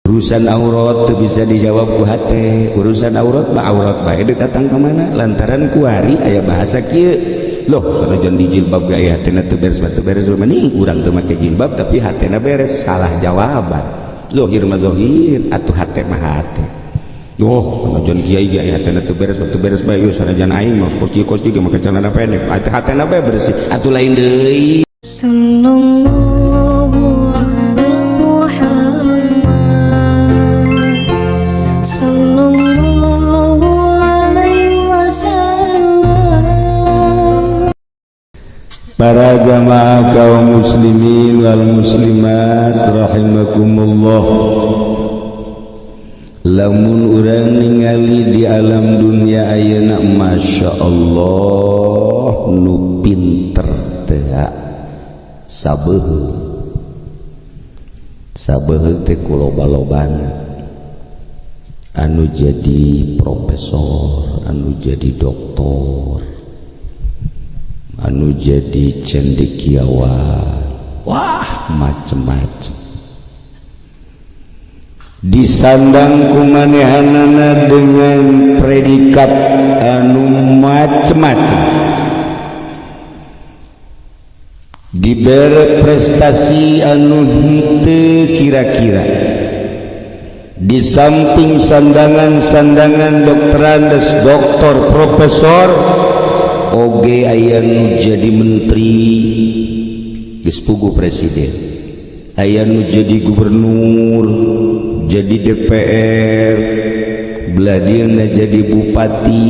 Urusan aurat tuh bisa dijawab ku hate. Urusan aurat mah aurat bae deuk datang ke mana, lantaran kuari aya bahasa kieu loh, sanajan di jilbab ge aya hatena teu beres, teu beres mending urang teu make jilbab tapi hatena beres. Salah jawaban. Zohir mah zohir atuh, hate mah hate. Oh, sanajan kiai ge aya hatena teu beres, teu beres bae. Sanajan aing mah kos kieu kos kieu make celana pendek, hatena bae bersih atuh, lain deui. Sallallahu ala Muhammad, sallallahu alaihi wasallam. Para jamaah kaum muslimin wal muslimat rahimakumullah, lamun urang ningali di alam dunia ayeuna, Masya Allah, nu pinter teh sabeuheung sabeuheung teh kuloba-lobana, anu jadi profesor, anu jadi doktor, anu jadi cendekiawan, wah, macem-macem, disandang kumanehanana dengan predikat anu macem-macem, dibere prestasi anu henteu kira-kira. Di samping sandangan-sandangan doktorandes, doktor, profesor, oge aya nu jadi menteri, geus puguh presiden, aya nu jadi gubernur, jadi DPR, beladieuna jadi bupati.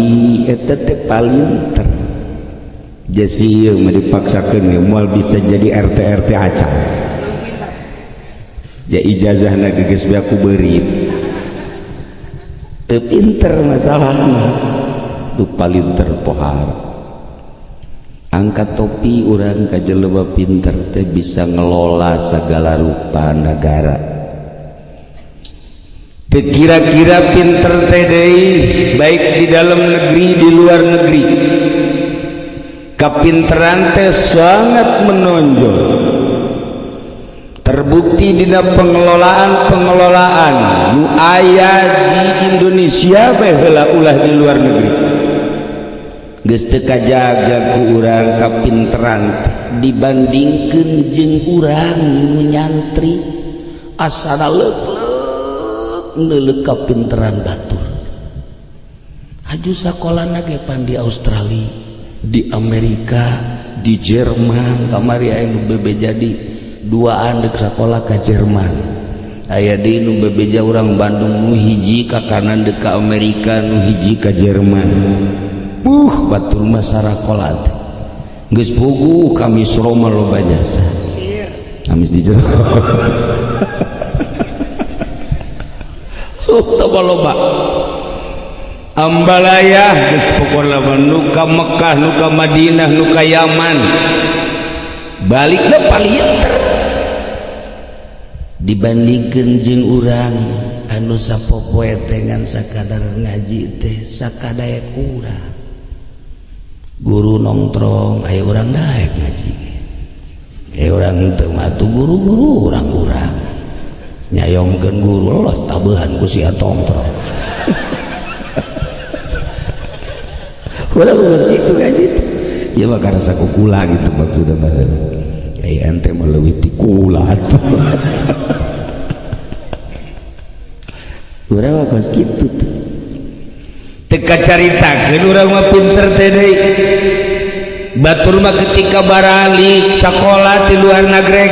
Eta teh palinter. Jasi ieu mah dipaksakeun ge moal bisa jadi RT RT acan ja ijazahna geus beak ku beurit, teu pinter masalahna. Du palinter pohara, angkat topi urang ka jelema pinter teh, bisa ngelola segala rupa negara. Teu kira-kira pinter teh deui, baik di dalam negeri, di luar negeri, kapinteran teh sangat menonjol, terbukti dina pengelolaan-pengelolaan nu aya di Indonesia bae heula, ulah di luar negeri. Geus teu kajaga ku urang kapinteran teh dibandingkeun jeung urang nu nyantri, asana leuk-leuk neuleuk kapinteran batur. Haju sakolana ge pan di Australia, di Amerika, di Jerman. Kamari aya nu bebeja jadi duaan dek sakola ka Jerman. Aya deui nu bebeja urang Bandung, nu hiji ka kanan dek ka Amerika, nu hiji ka Jerman. Batur mah sarakola teh geus puguh ka Misro mah loba jasa amis di jero. Loba loba ambalaya geus pokona mah, nu ka Mekah, nu ka Madinah, nu ka Yaman, balikna palinter dibandingkeun jeung urang anu sapopoe teh ngan sakadar ngaji teh sakadaek urang. Guru nongtrong aya, urang daek ngaji aya, urang teu mah atuh guru-guru urang-urang nyayomkeun guru los tabehan ku sia tongtrong. Urang geus kitu ngaji teh ieu mah karasa ku kula gitu maksudna mah. Aya ente mah leuwih ti kula atuh. Urang mah kos kitu tuh. Teu kacaritakeun urang mah pinter teh deui. Batur mah ketika baralik sakola di luar negeri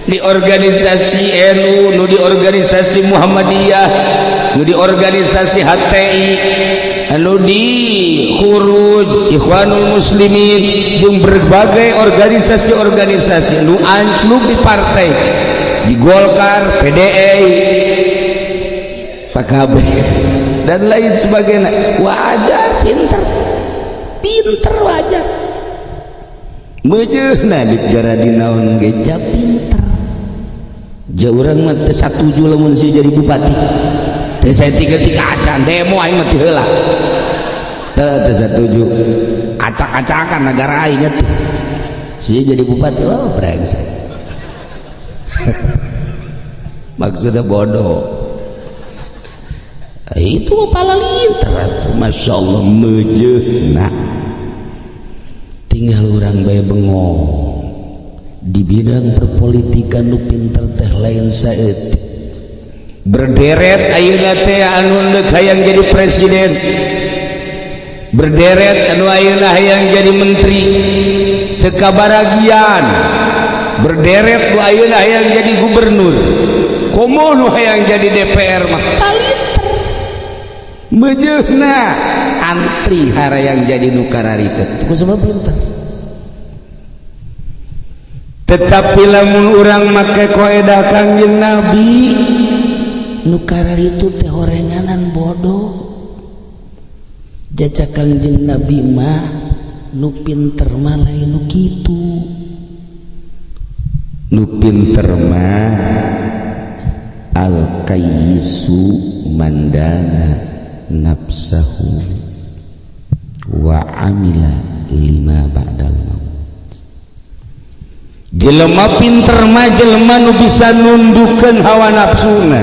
di organisasi NU, nu di organisasi Muhammadiyah, nu di organisasi HTI, anu di Khuruj Ikhwanul Muslimin, jeung berbagai organisasi-organisasi nu anclub di partai, di Golkar, PDI, PKB dan lain sebagainya. Wajar pinter, pinter wajar meujeuhna di jaradi naon ge ja pinter. Ja urang mah teu satuju lamun si jadi bupati teh. Saya tiga-tiga acan demo aing mah teu heula, teu satuju acak-acakan negara aing atuh. Sih jadi bupati, oh brengsek. Maksudnya bodoh. Itu mah palalinter atuh, Masya Allah meujeuhna. Tinggal urang bae bengong. Di bidang perpolitikan nu pinter teh lain saeutik. Berderet ayeuna teh anu deuk hayang jadi presiden, berderet anu ayeuna hayang jadi menteri teu kabaragian, berderet nu ayeuna hayang jadi gubernur, komo nu hayang jadi DPR mah palinter meujeuhna antri harayang jadi nu kararitu ku sebab pinter. Tetapi lamun urang make koedah Kangjeng Nabi, nu kararitu teh horenganan bodoh. Jajak Kangjeng Nabi mah nu pinter mah lain nu kitu. Nu pinter mah al kayyisu mandana nafsahu wa amila lima ba'dal maut. Jelema pinter mah jelema nu bisa nundukeun hawa nafsuna,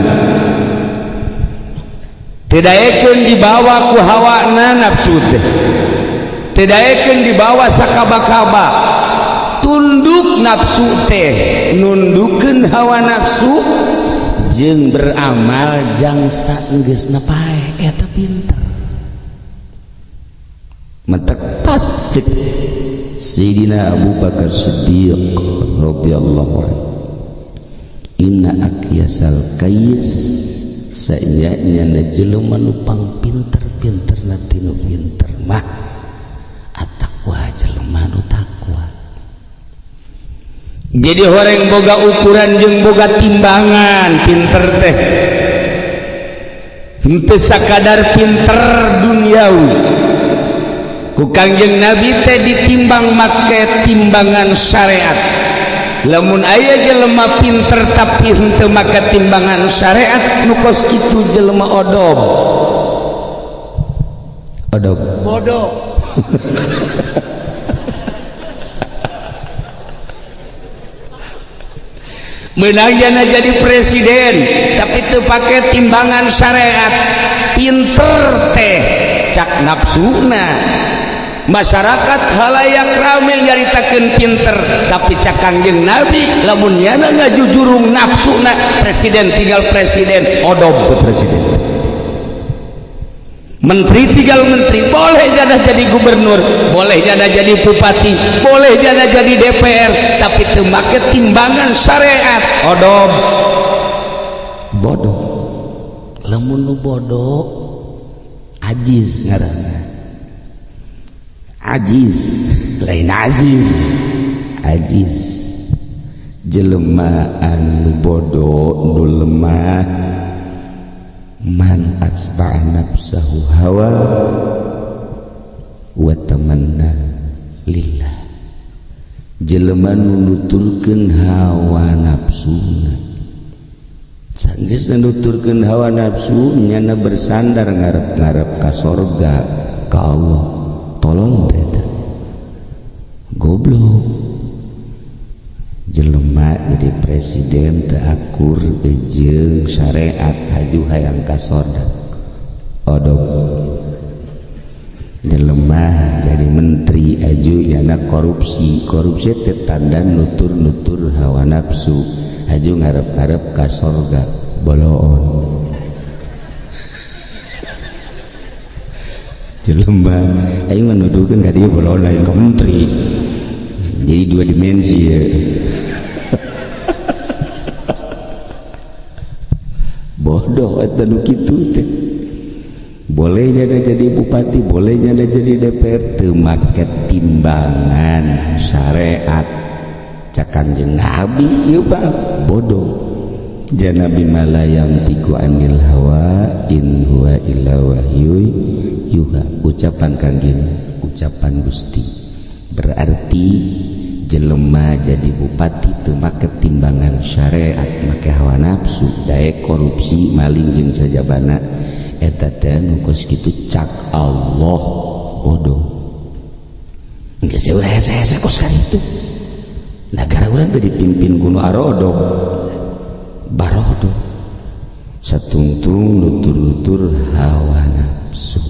tidak dibawa ku hawana nafsu teh, tidak dibawa sakaba-kaba, tunduk nafsu teh, nundukeun hawa nafsu jeung beramal jang saenggeusna paeh, eta pinter. Matak pas cek Sayyidina Abu Bakar Siddiq radhiyallahu anhu, inna akyasal kayis, saenya-nya jelema nu pang pinter-pinter na tinu pinter mah atakwa, jelema nu takwa. Jadi horeng boga ukuran jeung boga timbangan pinter teh, henteu sakadar pinter duniawi. Ku Kangjeng Nabi teh ditimbang make timbangan syariat. Lamun aya jelema pinter tapi henteu make timbangan syariat, nu kos kitu jelema odob. Odob. Bodoh. Meunang jana jadi presiden tapi teu pake timbangan syariat, pinter teh cak nafsuna. Masyarakat halayak rame nyaritakeun pinter, tapi cak Kangjeng Nabi lamun nyana ngajujurung nafsuna, presiden tinggal presiden, odob ke presiden, menteri tinggal menteri, boleh jana jadi gubernur, boleh jana jadi bupati, boleh jana jadi DPR, tapi teu make timbangan syariat, odob bodoh. Lamun nu bodoh ajiz ngaranna, ajiz lain aziz, ajiz jelema anu bodoh nu lemah, man atsba'a nafsahu hawa wa tamanna lillah, jelema nu nuturkeun hawa nafsuna, sanggeus nuturkeun hawa nafsu nyana bersandar ngarep-ngarep ka sorga ka Allah. Tolol beda, goblok. Jelema jadi presiden teu akur jeung syariat, haju hayang ka sorga, odob. Jelema jadi menteri aju nyana korupsi, korupsi teh tanda nutur-nutur hawa nafsu, haju ngarep-ngarep ka sorga, boloon. Jelema aing mah nuduhkeun ka dieu boloon lain ka menteri, jadi dua dimensi ya. Bodoh eta nu kitu teh. Boleh jana jadi bupati, boleh jana jadi DPR, teu make timbangan syariat cak Kangjeng Nabi ieu Pak, bodoh. Janabi malayam tiku anil hawa in huwa illa wahyu yuha, ucapan Kangjeng, ucapan Gusti. Berarti jelema jadi bupati teu make timbangan syariat, make hawa nafsu, daek korupsi, maling jeung sajabana, eta teh nu kos kitu cak Allah bodoh. Geus hese-hese kos kitu. Negara urang teh dipimpin ku nu arodok barodo satungtung nutur-nutur hawa nafsu.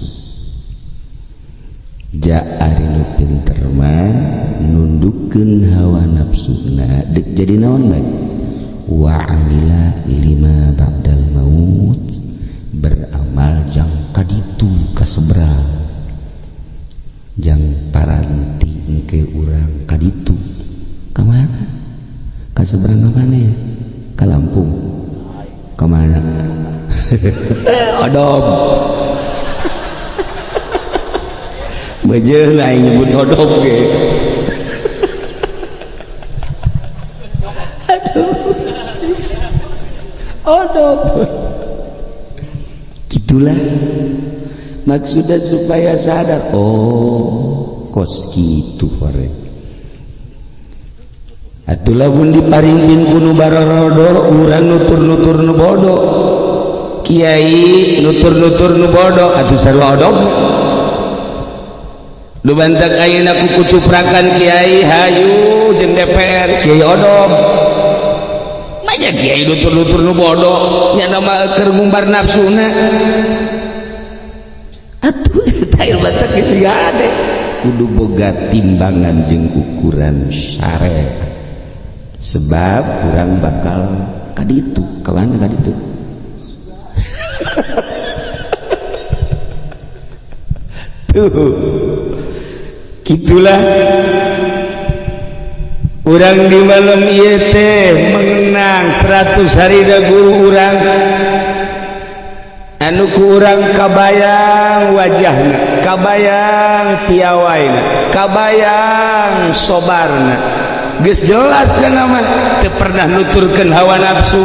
Ja ari nu pinter mah nundukkeun hawa nafsuna deuk jadi naon bae wa amila lima ba'dal maut, beramal jang kaditu ka seberang jang paranti engke urang kaditu ka mana ka seberang ka mana ya ka Lampung ka mana odom bejeun aing nyebut odom ge. Aduh odom gitulah maksudnya supaya sadar oh kos kitu hore. Atulah pun diparingpin ku nu barorodo urang nutur-nutur nu bodo kiai nutur-nutur nu bodo atuh sarua odom. Nu bantak ayeuna ku kucuprakan kiai hayu jeung DPR kiai odom manya kiai nutur-nutur nu bodo nya mah keur ngumbar nafsuna atuh tair batak geus gade kudu boga timbangan jeung ukuran syariat sebab urang bakal kaditu ka mana kaditu. Tuh gitulah urang di malam ieu teh mengenang 100 hari da guru urang anu ku urang kabayang wajahna, kabayang piawaina, kabayang sobarna. Geus jelas kana mah teu pernah nuturkeun hawa nafsu.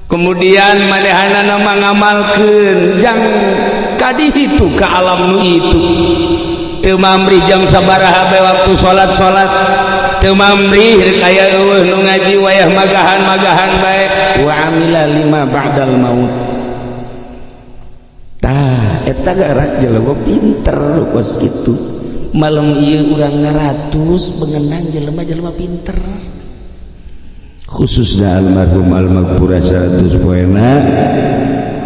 Kemudian manehanana mah ngamalkeun jang kaditu ka alam nu itu. Teu mamrih jam sabaraha bae waktu salat-salat, teu mamrih rek aya eueuh nu ngaji wayah magahan-magahan bae wa amila lima ba'dal maut. Tah eta gerak jelema pinter kos kitu. Malam ieu urang ngaratus mengenang jelema-jelema pinter. Khususna almarhum almaghfurah 100 poena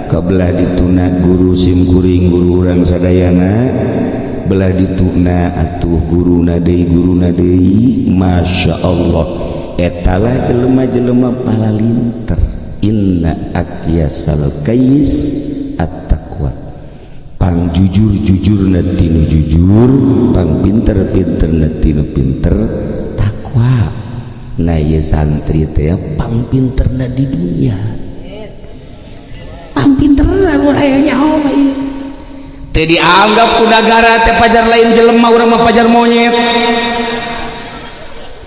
kabelah dituna guru sim kuring guru urang sadayana belah dituna atuh guruna deui Masya Allah etalah jelema-jelema palalinter. Inna akyasal kais at-taqwa, pang jujur-jujurna tinu jujur, pang pinter-pinterna tinu pinter takwa. Nah ieu santri teh pang pinterna di dunia, pang pinterna mun aya nyaho mah ieu teu dianggap ku nagara teh pajar lain jelema urang mah pajar monyet.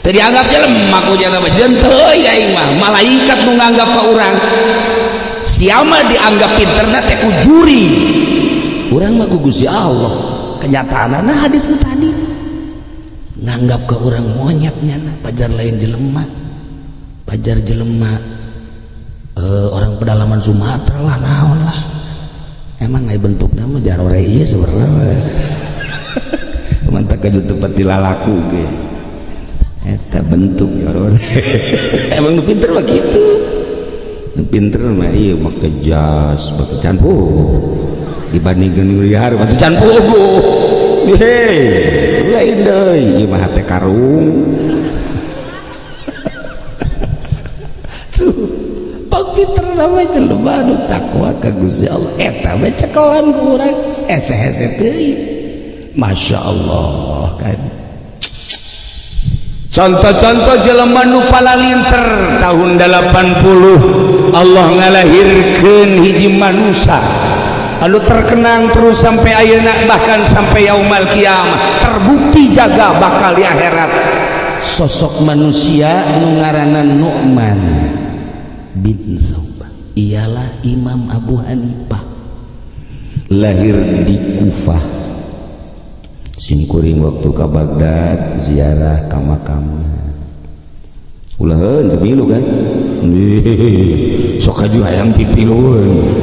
Teu dianggap jelema ku jelema jeung teuing aing mah malaikat nu nganggap ka urang. Siapa dianggap pinterna teh ku juri. Urang mah ku Gusti Allah. Kenyataanna hadis nu tadi nganggap ka urang monyet nyana pajar lain jelema. Pajar jelema orang pedalaman Sumatera lah naon lah. Emang aya bentukna mah jarore ieu sebenarnya. Mantap ka tempat dilalaku ge. Eta bentuk jarore. Emang nu pinter mah kitu. Nu pinter mah ieu make jas, make can puguh. Dibandingkeun nu liar mah can puguh. Hei, lain deui ieu mah hate karung. Tuh. Pinter nama jelema anu takwa ka Gusti Allah eta we cekelan ku urang hese-hese teuing. Masya Allah kan. Contoh-contoh jelema nu palalinter tahun 80 Allah ngalahirkeun hiji manusia anu terkenang terus sampai ayeuna bahkan sampai yaumal kiamah terbukti jaga bakal di akhirat. Sosok manusia nu ngaranna Nu'man bin Sauban, ialah Imam Abu Hanifah, lahir di Kufah. Simkuring waktu ke Baghdad ziarah ka makamna. Ulaheun teu milu kan? Sok kaju hayang pipilueun.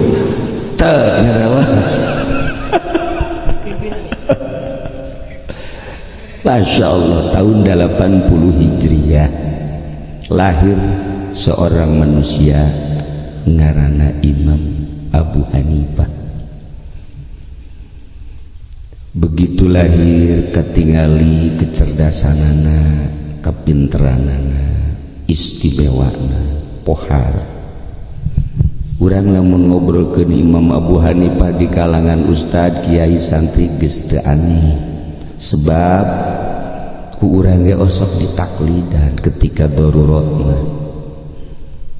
Teu ngarawa. Masya Allah, tahun 80 Hijriah lahir seorang manusia ngarana Imam Abu Hanifah. Begitu lahir ketingali kecerdasanana, kepinteranana, istimewana, pohar. Urang lamun ngobrolkeun Imam Abu Hanifah di kalangan ustad, kiai, santri geus teu aneh. Sebab ku urang ge osok ditaklidan ketika darurat mah.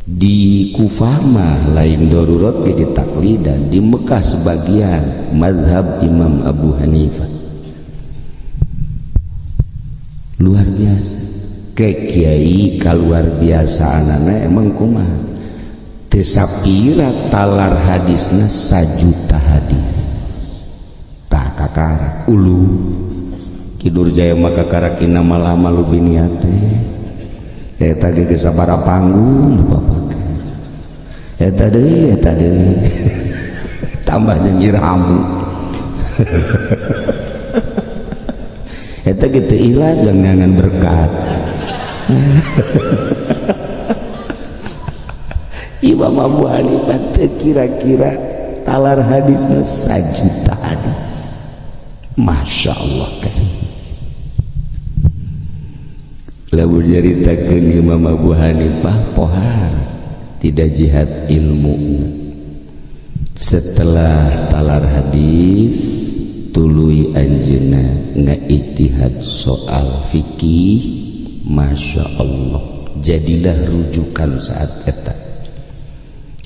Di Kufah mah lain darurat ge ditaklidan, di Mekah sebagian mazhab Imam Abu Hanifah. Luar biasa. Ke kiai kaluar biasaanana emang kumaha? Teu sapira talar hadisna sajuta hadis. Tah kakara ulu Kidur Jaya maka kakarak innamal a'malu binniyat teh. Eta ge geus sabaraha panggung dipapake. Eta deui, eta deui. Tambah jeung irhamu. Eta ge teu ikhlas jangan berkat. Imam Abu Hanifah teu kira-kira talar hadisna sajuta hadis. Masya Allah karim. Lamun nyaritakeun Imam Abu Hanifah pohar tidak jihad ilmu. Setelah talar hadis tuluy anjeunna ngaijtihad soal fikih, Masya Allah jadilah rujukan saat eta.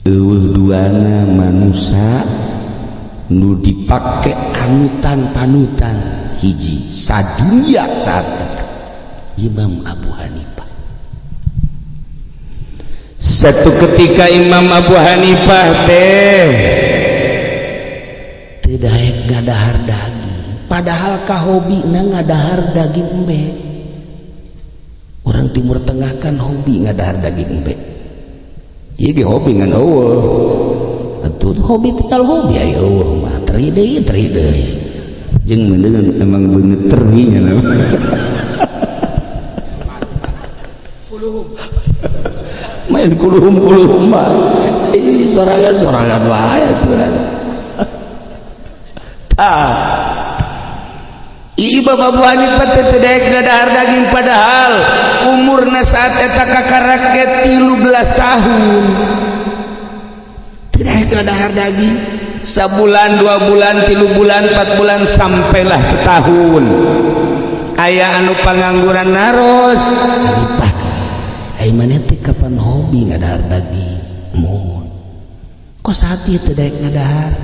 Eueuh duana manusa nu dipake anutan panutan hiji sadunya saat eta Imam Abu Hanifah. Satu ketika Imam Abu Hanifah teh teu daek ngadahar daging, padahal kahobina ngadahar daging embe. Orang Timur Tengah kan hobi ngadahar daging embe. Ieu ge hobi ngan eueuh. Atuh hobi tinggal hobi aya eueuh mah teri deui teri deui. Jeung meuneun emang beungeut teri nya. Main kuluhum-kuluhum mah. Ih sorangan-sorangan wae atuh. Tah. Imam Abu Hanifah teh teu daek ngadahar daging padahal umurna saat eta kakarak ge 13 tahun. Teu daek ngadahar daging sabulan, 2 bulan, 3 bulan, 4 bulan sampailah setahun. Aya anu pangangguran naros. Hanifah, ai maneh teh kapan hobi ngadahar daging? Mun. Kok saat ieu teu daek ngadahar?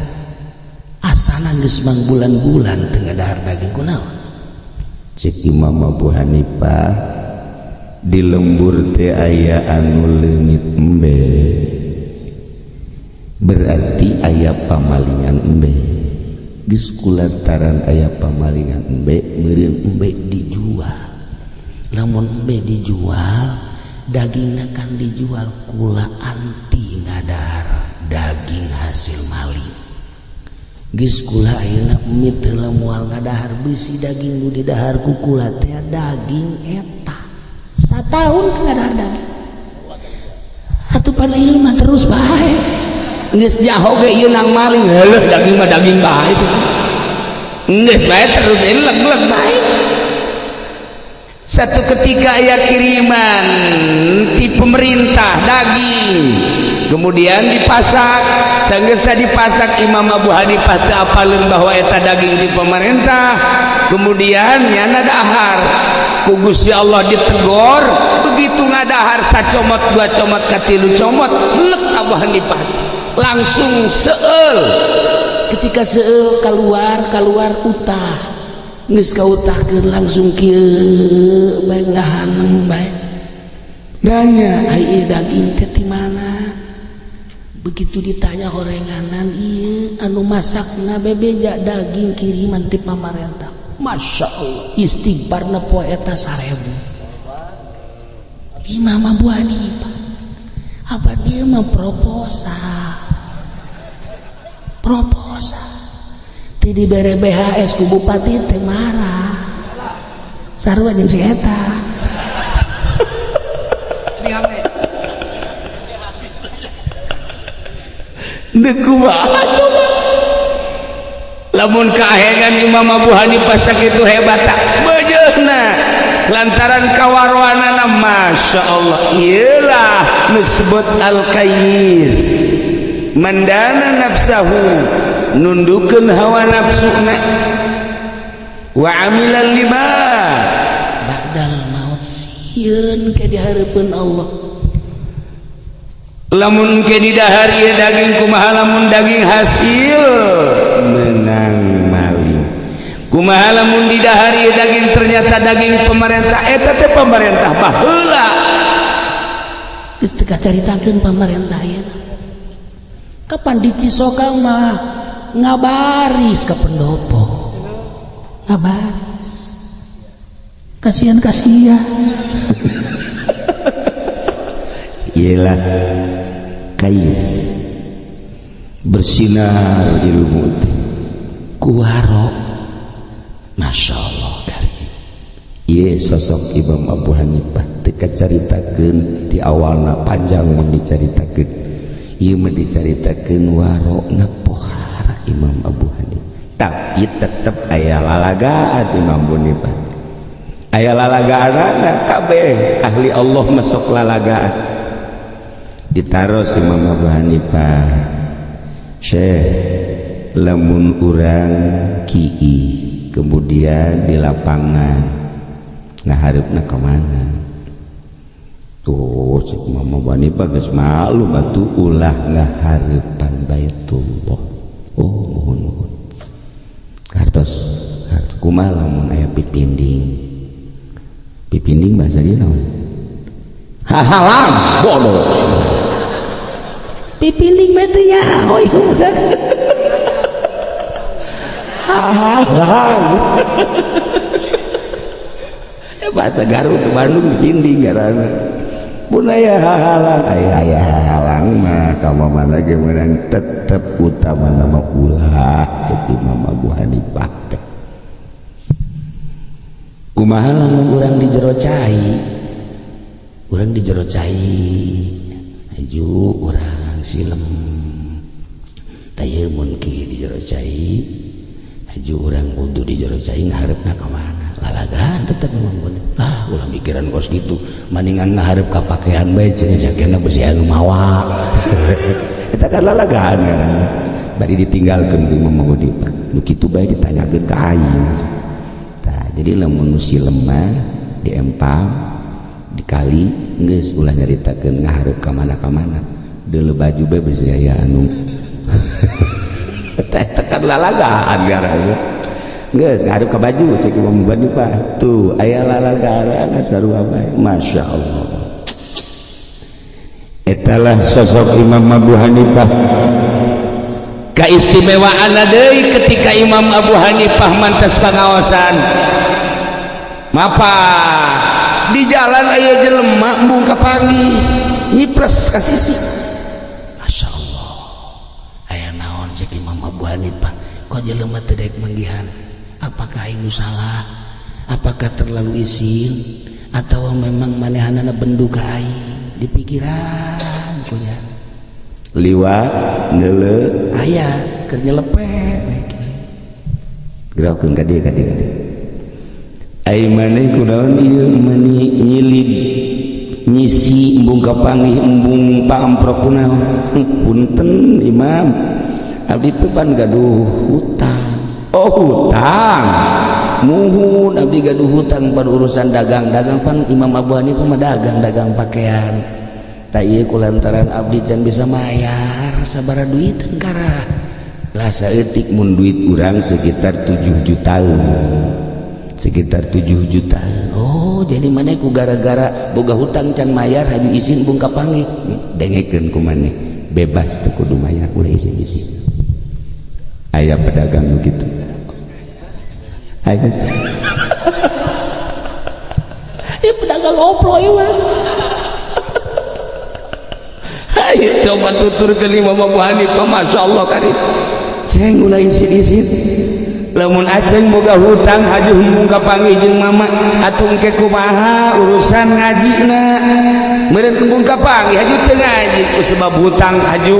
Asana geus mangbulan-bulan teu ngadahar daging kunaon? Cek Imam Abu Hanifah di lembur teh aya anu leungit embe. Berarti aya pamalingan embe. Geus kulantaran aya pamalingan embe, meureun embe dijual. Lamun embe dijual, dagingna kan dijual kula anti ngadahar daging hasil maling. Geus kula ayeuna mie teu moal ngadahar bisi daging nu didahar ku kula teh daging eta. Sataun teu ngadahar daging. Atuh pan ieu mah terus bae. Geus jaho ge ieu nang maling, heuh daging mah daging bae itu. Geus bae terus eleg-leg bae. Satu ketika aya kiriman ti pemerintah daging, kemudian dipasak. Sanggeusna dipasak Imam Abu Hanifah teu apaleun bahwa eta daging di pemerintah. Kemudian nyana dahar ku Gusti Allah ditegor, begitu ngadahar sacomot dua comot katilu comot lek Abu Hanifah langsung seueul. Ketika seueul keluar keluar utah, geus kautahkeun langsung kieu bae ngahanem bae. Nanya, ai ieu daging teh ti mana? Begitu ditanya horenganan ieu anu masakna bebeja daging kiriman ti pamarentah. Masya Allah, istighfarna poe eta 1000. Imam Abu Hanifah apa dia mah proposal. Proposal. Ti dibere BHS ku bupati teh marah. Sarua jeung si eta. Deuk kumaha coba? Lamun kahengan Imam Abu Hanifah sakitu hebat tak beujeuna lantaran kawaroanana Masya Allah iyalah nusebut al-qayyis mandana nafsahu nundukeun hawa nafsuna wa amilal lima ba'dal maut sieun ke dihareupeun Allah. Lamun ke didahar ieu daging kumaha lamun daging hasil menang maling kumaha lamun didahar ieu daging ternyata daging pemerintah eta teh pemerintah baheula geus teu kacaritakeun pemerintah ayeuna. Kapan di Cisokang mah ngabaris ka pendopo, ngabaris kasihan kasihan. Iyalah kais bersinar ilmu teh kuwaro Masya Allah karim. Ieu sosok Imam Abu Hanifah teu kacaritakeun di awalna panjang mun dicaritakeun. Ieu mah dicaritakeun warona pohara Imam Abu Hanifah. Tapi tetep aya lalagaan Imam Abu Hanifah. Aya lalagaanana kabeh ahli Allah masuk lalagaan. Ditaros Imam Abu Hanifah, Syekh lamun urang ki'i kemudian di lapangan ngaharepna ka mana? Tuh cek Imam Abu Hanifah geus maklum atuh ulah ngahareupan Baitullah. Oh muhun muhun. Kartos kartos kumaha lamun aya pipinding? Pipinding bahasa dia naon? Hahalang bodoh. Pipinding mah teu nyaho ieu budak. Hahalang. Bahasa Garut Bandung pipinding ngaranna. Mun aya hahalang, aya hahalang mah ka mana ge meunang tetep utama nama ulah cek Imam Abu Hanifah teh. Kumaha lamun urang di jero cai? Urang di jero cai. Aju urang silem. Tah mun ki di jero cai, aju urang wudu di jero cai ngaharepna ka mana? Lalagaan tetep memang bener. Lah ulah mikiran kos gitu. Maningan ngaharep ka pakaian bae cenah jakena besi anu mawa. Eta kan lalagaan kan. Bari ditinggalkeun ku Imam Abu Hanifah. Nu kitu bae ditanyakeun ka aing. Tah jadi lamun nu silem mah diempang dikali geus ulah nyaritakeun ngaharep ka mana-ka mana. Deuleu baju bae besi aya anu. Eta kan lalagaan ngaranna. Geus ngaharep ka baju cek Imam Abu Hanifah. Tuh aya lalagaan sarua bae. Masya Allah. Etalah sosok Imam Abu Hanifah. Keistimewaan deui ketika Imam Abu Hanifah mantas pangaosan. Mapa di jalan aya jelema embung kapanggih nyipres ka sisi. Masya Allah. Aya naon cek Imam Abu Hanifah? Kok jelema teu daek manggihan? Apakah aing nu salah? Apakah terlalu isin? Atau memang manehanana bendu ka aing? Di pikiran kunya. Liwat neuleu aya keur nyelepek. Gerakeun ka dieu ka dieu ka dieu. Ai maneh kunaon ieu mani nyilid nyisi embung kapanggih embung paamprok kunaon? Punten Imam, abdi teh pan gaduh hutang. Oh hutang, muhun abdi gaduh hutang pan urusan dagang-dagang pan Imam Abu Hanifah mah dagang-dagang pakaian. Tak ieu kulantaran abdi can bisa mayar sabaraha duiteun kara. Lah saeutik mun duit urang sekitar 7 jutaan. Sekitar 7 juta. Oh, jadi maneh ku gara-gara boga hutang can mayar haju isin bung kapanggih. Dengekeun ku maneh, bebas teu kudu mayar ulah isin-isin. Aya pedagang nu kitu. Aya. Ieu pedagang oplo ieu mah. Ayo coba tuturkeun Imam Abu Hanifah, Masya Allah karim. Ceng ulah isin-isin. Lamun aceng boga hutang haju embung kapanggih jeung mama atuh engke kumaha urusan ngajina meureun embung kapanggih haju teu ngaji ku sebab hutang haju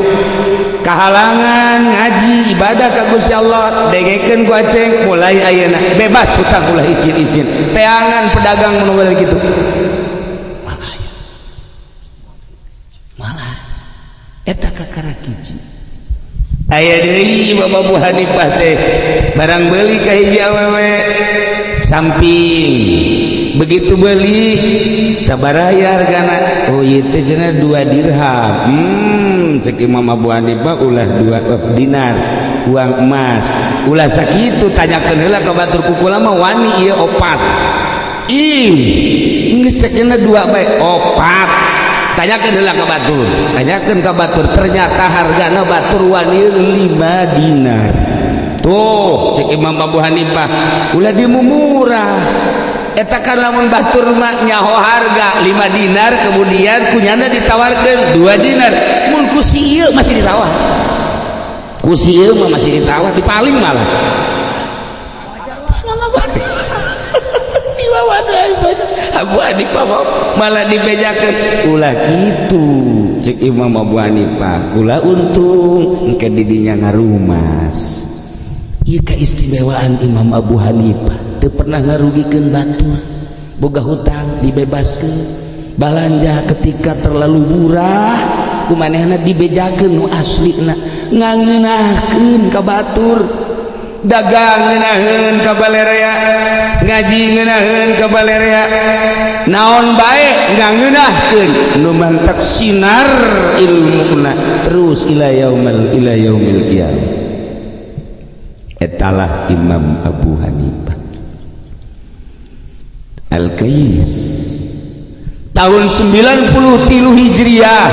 kahalangan ngaji ibadah ka Gusti Allah. Dengekeun ku aceng, mulai ayeuna bebas hutang, ulah isin-isin teangan pedagang mun kitu. Malah ya, malah eta kakara hiji. Aya deui Imam Abu Hanifah teh barang beli ka hiji awewe samping. Begitu beli, "Sabaraha hargana?" "Oh, ieu teh cenah 2 dirham." Cek Imam Abu Hanifah, "Ulah 2, oh, dinar, uang emas, ulah sakitu, tanyakeun heula ka batur. Ku kula mah wani ieu opat." "Ih, geus," cek cenah, "dua bae." "Opat, tanyakeun heula ka batur." Tanyakeun ka batur, ternyata hargana batur wani 5 dinar. "Tuh," cek Imam Abu Hanifah, "ulah dimumurah eta kan. Lamun batur mah nyaho harga 5 dinar, kemudian kunyana ditawarkan 2 dinar, mun ku si ieu masih ditawar, ku si ieu mah masih ditawar, dipaling malah." Abu Hanifah malah dibejakan, "Ulah gitu," cek Imam Abu Hanifah, "kula untung engke didinya ngarumas." Ieu keistimewaan Imam Abu Hanifah, teu pernah ngarugikeun batur. Boga hutang dibebaskeun, balanja ketika terlalu murah ku manehna dibejakeun nu aslina, ngangeunahkeun ka batur, dagang ngeunaheun ka balerea, ngaji ngeunaheun ka balerea, naon bae ngangeunahkeun. Nu mantak sinar ilmuna terus ila yaumil ila yaumil qiyamah. Etalah Imam Abu Hanifah Al-Qais. Tahun 93 Hijriah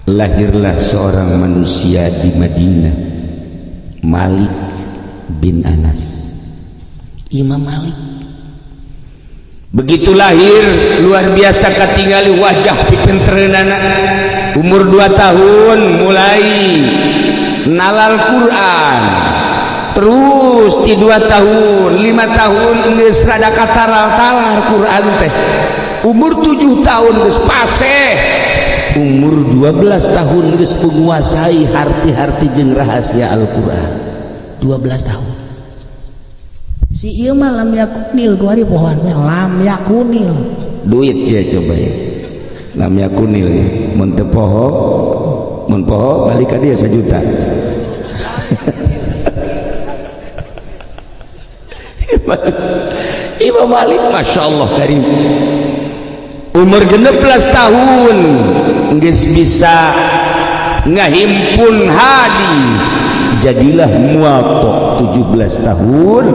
lahirlah seorang manusia di Madinah, Malik bin Anas. Imam Malik. Begitu lahir luar biasa katingali wajah pipintereunana. Umur 2 tahun mulai nalal Quran, terus di 2 tahun, 5 tahun geus rada kataral-talar Quran teh. Umur 7 tahun geus paseh, umur 12 tahun geus menguasai harti-harti jeung rahasia Al-Qur'an. 12 tahun si ieu mah lam yakunil kuari pohoan we lam yakunil. Duit ya, coba ya, lam yakunil ya. Mun teu poho, mun poho balik ka dia 1 juta. Imam Malik, Masya Allah karim, umur 16 tahun geus bisa ngahimpun hadis, jadilah Muwatta. 17 tahun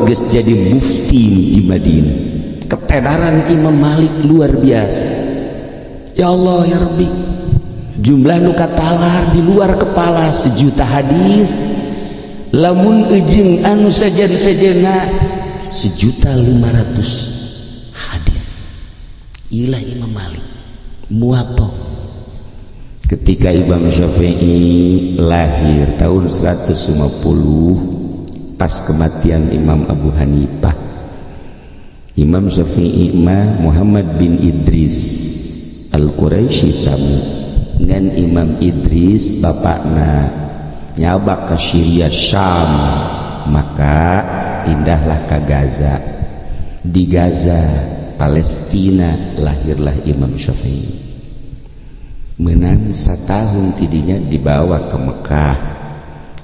geus jadi mufti di Madinah. Ketenaran Imam Malik luar biasa. Ya Allah ya Rabbi, jumlah nu katalar di luar kepala 1 juta hadis, lamun ejeng anu sejen-sejena 1.500.000 hadis. Ilah Imam Malik Muwatta. Ketika Imam Syafi'i lahir tahun 150 pas kematian Imam Abu Hanifah. Imam Syafi'i mah Muhammad bin Idris Al-Quraisy sami ngan Imam Idris bapakna nyabak ke Syria Syam, maka pindahlah ke Gaza. Di Gaza, Palestina, lahirlah Imam Syafi'i. Menang setahun tidinya dibawa ke Mekah,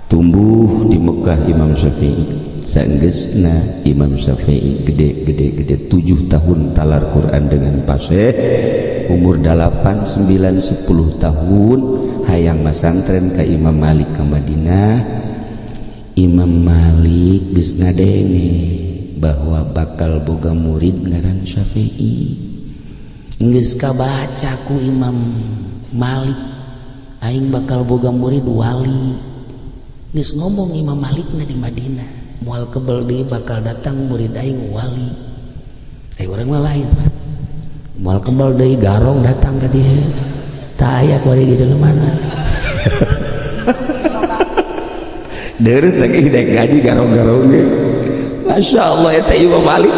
tumbuh di Mekah Imam Syafi'i. Sanggeusna Imam Syafi'i gede gede gede, 7 tahun talar Quran dengan paseh. Umur 8, 9, 10 tahun hayang masantren ke Imam Malik ke Madinah. Imam Malik geus ngadenge bahwa bakal boga murid ngaran Syafi'i. Geus kabaca ku Imam Malik, aing bakal boga murid wali. Geus ngomong Imam Malik na di Madinah, moal kebel deui bakal datang murid aing wali. Eh, urang mah lain, Pak. Moal kebel deui garong datang ka dieu, tah aya kuari di mana. Deres lagi dek ngaji garong-garong ge. Masya Allah, eta Imam Malik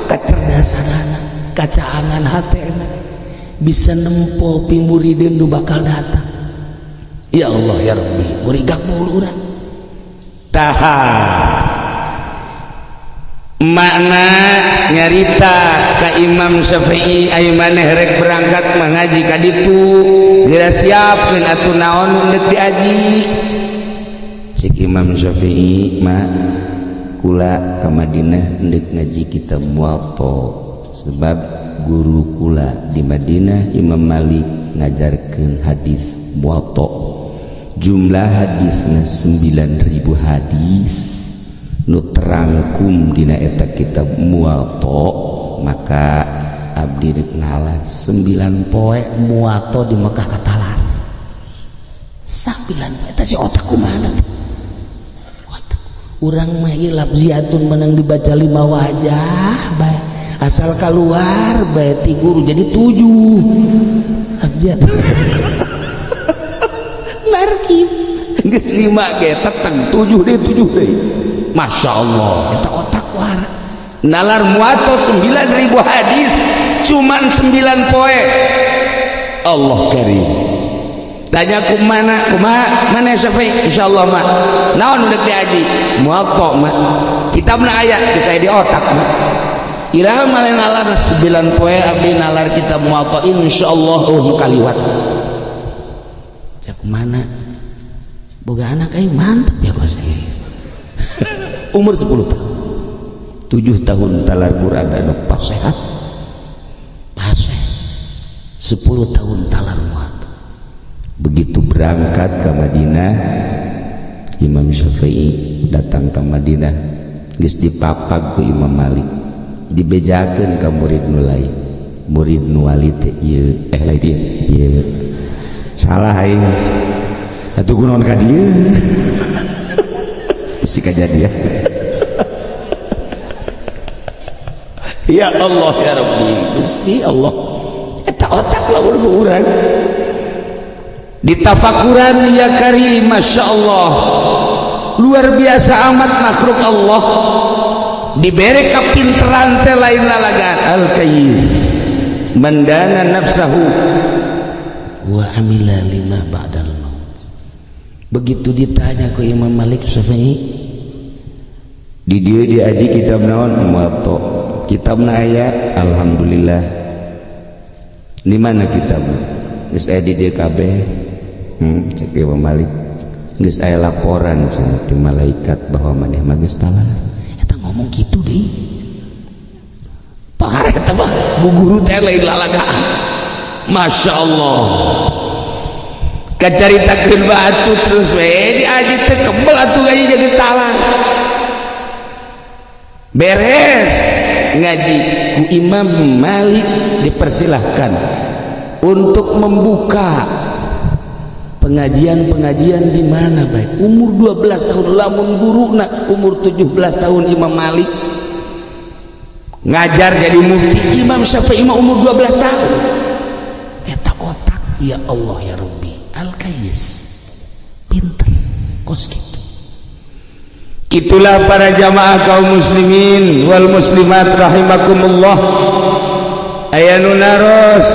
Kecerdasan anak, kacaangan hatena, bisa nempo pimurideun nu bakal datang. Ya Allah ya Rabbi, murigak mulu urang. Taha makna nyarita ka Imam Syafi'i, "Ayo, maneh rek berangkat mengaji ka ditu, geura siapkeun atuh naon nu deuk diaji." Cek Imam Syafi'i, "Ma, kula ka Madinah ndek ngaji kitab Muwatta, sebab guru kula di Madinah, Imam Malik, ngajarkeun hadis Muwatta, jumlah hadisna 9000 hadis nu terangkum dina eta kitab Muwatta, maka abdi rek ngalah 9 poe Muwatta di Mekah katalar 9 poe. Eta si otak kumaha teh? Otak urang mah ieu lafziatun menang dibaca lima wajah bae, asal keluar bae ti guru jadi tujuh lafziat Narkib geus lima ge teteng tujuh deh, tujuh deh. Masya Allah. Eta otak wara. Nalar Muwatta 9000 hadis cuman 9 poe. Allah karim. Tanya kumana, kumaha mana Syafi'i? Insyaallah, mak. Naon udah diaji? Muwatta, mak. Kitabna aya geus aya di otak, mak. Iraha maneh nalar 9 poe? Abdi nalar kitab Muwatta, insyaallah oh nu kaliwat. Cak mana boga anak aing mantep ya kos. Umur 10 tahun, 7 tahun talar Quran anu pas. Sehat paseh, 10 tahun talar Muwatta. Begitu berangkat ke Madinah, Imam Syafi'i datang ke Madinah geus dipapag ku Imam Malik, dibejakeun ka murid nu lain, murid nu wali teh ieu, eh lain ieu, ieu salah aing atuh, kunaon ka dieu bisi kajadian. Ya Allah ya Rabbi, Gusti Allah, Eta otak lamun ku urang. Ditafakuran ya karim. Masya Allah, luar biasa amat makhluk Allah diberi kepinteran teh lain lalagan. Al kayis man dana nafsahu wa amila lima ba'dal maut. Begitu ditanya ke Imam Malik Syafi'i, di dia diaji kitab naon? Muwatta. Kitabna aya, alhamdulillah. Di mana kitab? Geus aya di dieu kabeh. Cek Imam Malik, geus aya laporan cenah ti malaikat bahwa maneh mah geus talar. Eta ngomong gitu deh, parah eta mah. Bu guru teh lain lalagaan. Masya Allah, kacaritakeun batu terus we diaji teh kebel atuh ngaji jadi talar. Beres ngaji ku Imam Malik dipersilahkan untuk membuka pengajian-pengajian di mana baik. Umur 12 tahun, lamun guruna umur 17 tahun Imam Malik ngajar jadi mufti, Imam Syafi'i mah umur 12 tahun. Eta otak, ya Allah ya Rabbi, al kayis pinter kos gitu. Itulah para jamaah kaum muslimin wal muslimat rahimakumullah. Aya nu naros,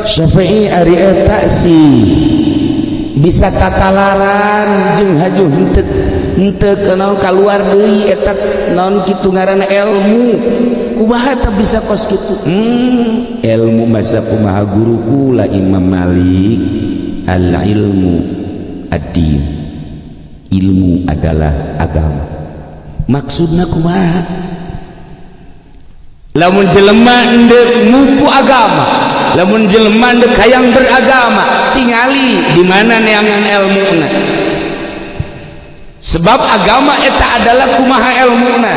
Syafi'i ari eta sih bisa tatalaran jeung haju henteu henteu naon kaluar deui eta naon kitu ngaranna ilmu, kumaha eta bisa kos kitu? Ilmu masa kumaha? Guru kula Imam Malik, al ilmu ad-din, ilmu adalah agama. Maksudna kumaha? Lamun jelema endek mupu agama, lamun jelema endek hayang beragama, tingali di mana neangan ilmuna, sebab agama eta adalah kumaha ilmuna.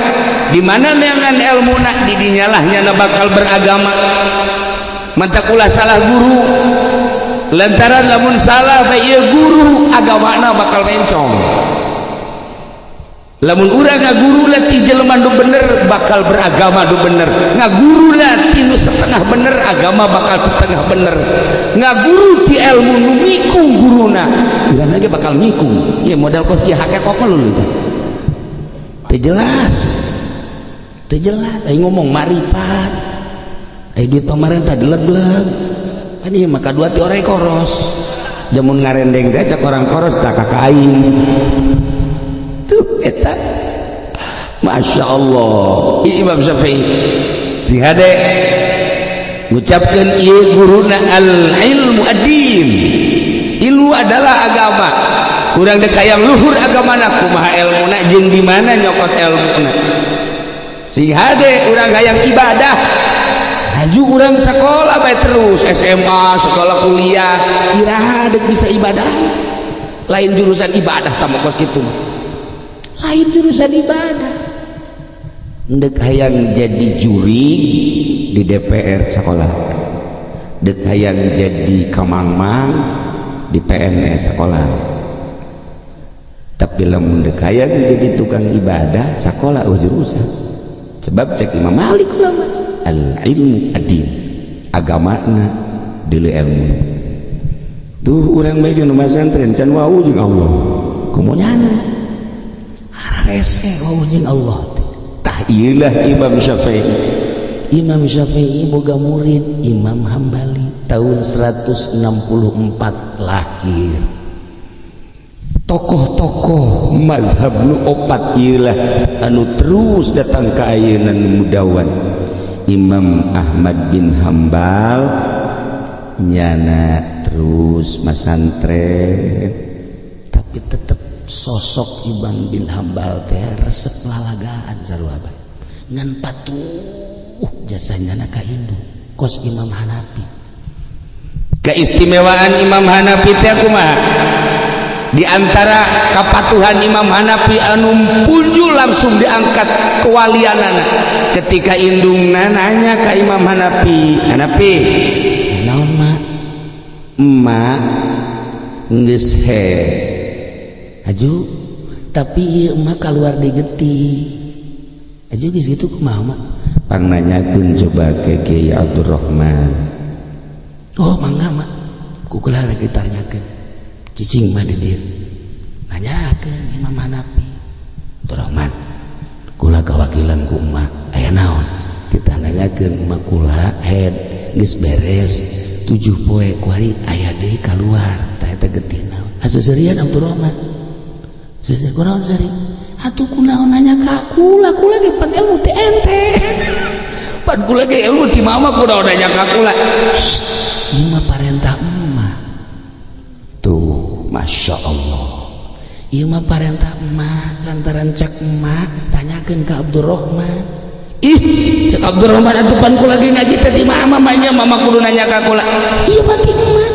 Di mana neangan ilmuna, di dinyalah nyana bakal beragama. Mantak ulah salah guru, lantaran lamun salah bae ieu guru, agamana bakal mencong. Lamun urang ngaguru ti jelema nu bener, bakal beragama nu bener. Ngaguru ti nu setengah bener, agama bakal setengah bener. Ngaguru ti ilmu nu mikung guruna. Urang ge bakal mikung. Ieu modal kos kieu hakekok lu teh. Teu jelas. Teu jelas aing ngomong maripat. Ai duit pamarentah dileg-leg. Kan ieu mah kadua ti orai koros. Jamun ngarendeng teh cek orang koros tak ka aing. Tuh eta. Masya Allah. Imam Syafi'i sing hade ngucapkeun ieu guruna al ilmu ad-din. Ilmu adalah agama. Urang dek hayang luhur agamana kumaha ilmuna jeung di mana nyokot ilmuna. Sing hade urang hayang ibadah. Laju urang sekolah bae terus SMA, sekolah kuliah, iraha dek bisa ibadah. Lain jurusan ibadah tamu kos kitu mah. Lain jurusan ibadah. Dek hayang jadi juri di DPR sekolah. Dek hayang jadi kamangmang di PNS sekolah. Tapi lamun dek hayang jadi tukang ibadah sekolah oh jurusan. Sebab cek Imam Malik ulama al ilmu ad-din. Agamana deuleu ilmu. Tuh urang bae nu masantren can wau jeung Allah. Komo nyana? Hararese wau jeung Allah. Tah ieulah Imam Syafi'i. Imam Syafi'i boga murid Imam Hambali tahun 164 lahir. Tokoh-tokoh mazhab nu opat ieulah anu terus datang ka ayeuna nu mudawan. Imam Ahmad bin Hambal nyana terus masantren, tapi tetep sosok Imam bin Hambal teh resep lalagaan sarua bae. Ngan patuh jasanya ka indung kos Imam Hanafi. Keistimewaan Imam Hanafi teh kumaha? Di antara kepatuhan Imam Hanafi anu punjul langsung diangkat kewalianana ketika indungna nanya ka Imam Hanafi, Hanafi, naon mak? Emak geus he. Aju, tapi ieu emak keluar di getih. Aju geus kitu kumaha mak? Pang nanyakeun coba ke Kiai Abdurrahman. Oh mangga mak, ku kula rek ditanyakeun. Cicing mah di dieu. Nanyakeun Imam Hanafi. Abdurrahman, kula kawakilan ku emak, aya naon? Kita nanyakeun emak kula head geus beres 7 poe kuari aya deui kaluar. Tah eta getih naon? Haseuserian Abdurrahman. Seuseuh kunaon seri? Atuh kunaon nanya ka kula, kula ge pan ilmu teh ente. Pan kula ge ilmu ti mama kunaon nanya ka kula. Ieu mah parentah emak. Tuh, Masya Allah. Ieu mah parentah emak lantaran cek emak tanyakeun ka Abdurrahman. Ih, cek Abdurrahman atuh pan kula ge ngaji teh ti mama mah nya mama kudu nanya ka kula. Ieu mah ti emak.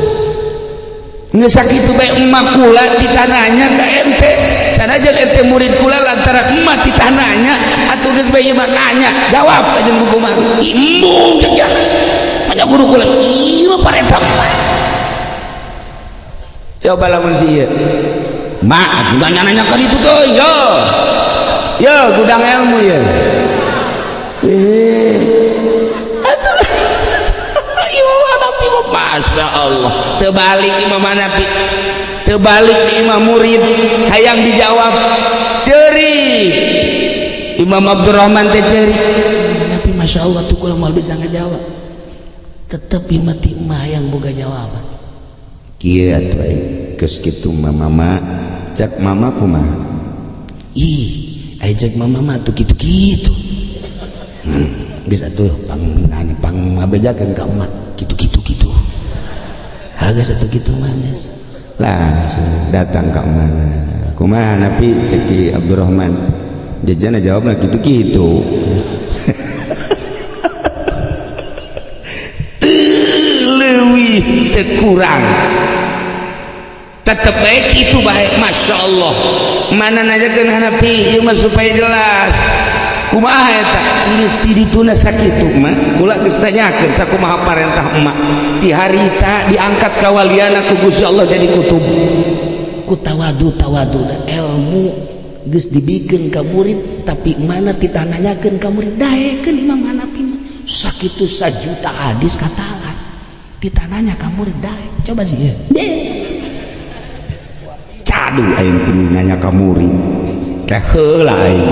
Geus sakitu bae emak kula ditananya ka ente. Sanajan ente murid kula lantaran emak ditananya atuh geus bae ieu mah nanya, jawab aja buku mah. Embung cek ya. Manya guru kula ieu mah parentah emak. Coba lamun si ieu. Mak, gudang nanya ka ditu teh, yo. Yo, gudang ilmu ye. Imam Hanafi mah Masya Allah. Terbalik Imam Hanafi. Terbalik di imam murid hayang dijawab. Ceri. Imam Abdurrahman teh ceri. Hanafi Masya Allah tuh kula moal bisa ngajawab. Tetep imah ti emak hayang boga jawaban. Kieu atuh aing geus kitu mah mama cek mama kumaha? Ih, aya cek mama mah tuh kitu-kitu. Geus atuh pang nanya pang ngabejakeun ka emak kitu-kitu kitu. Ha geus atuh kitu mah geus. Langsung datang ka mana? Kumaha Nabi cek Ki Abdurrahman. Jajana jawabna kitu-kitu. Leuwih teu kurang. Tetep baik itu baik, Masya Allah. Mana nanyakeun Hanafi ieu mah supaya jelas. Kumaha eta? Geus ti dituna sakitu mah. Kula geus nanyakeun sakumaha parentah emak. Ti harita diangkat kawaliana ku Gusti Allah jadi kutub. Ku tawadu tawaduna ilmu geus dibikeun ka murid tapi mana ditanyakeun ka murid daekeun Imam Hanafi mah sakitu sajuta hadis katalan. Ditananya ka murid daek. Coba sih ya. Cadu aing kudu nanya ka murid. Teh heula aing.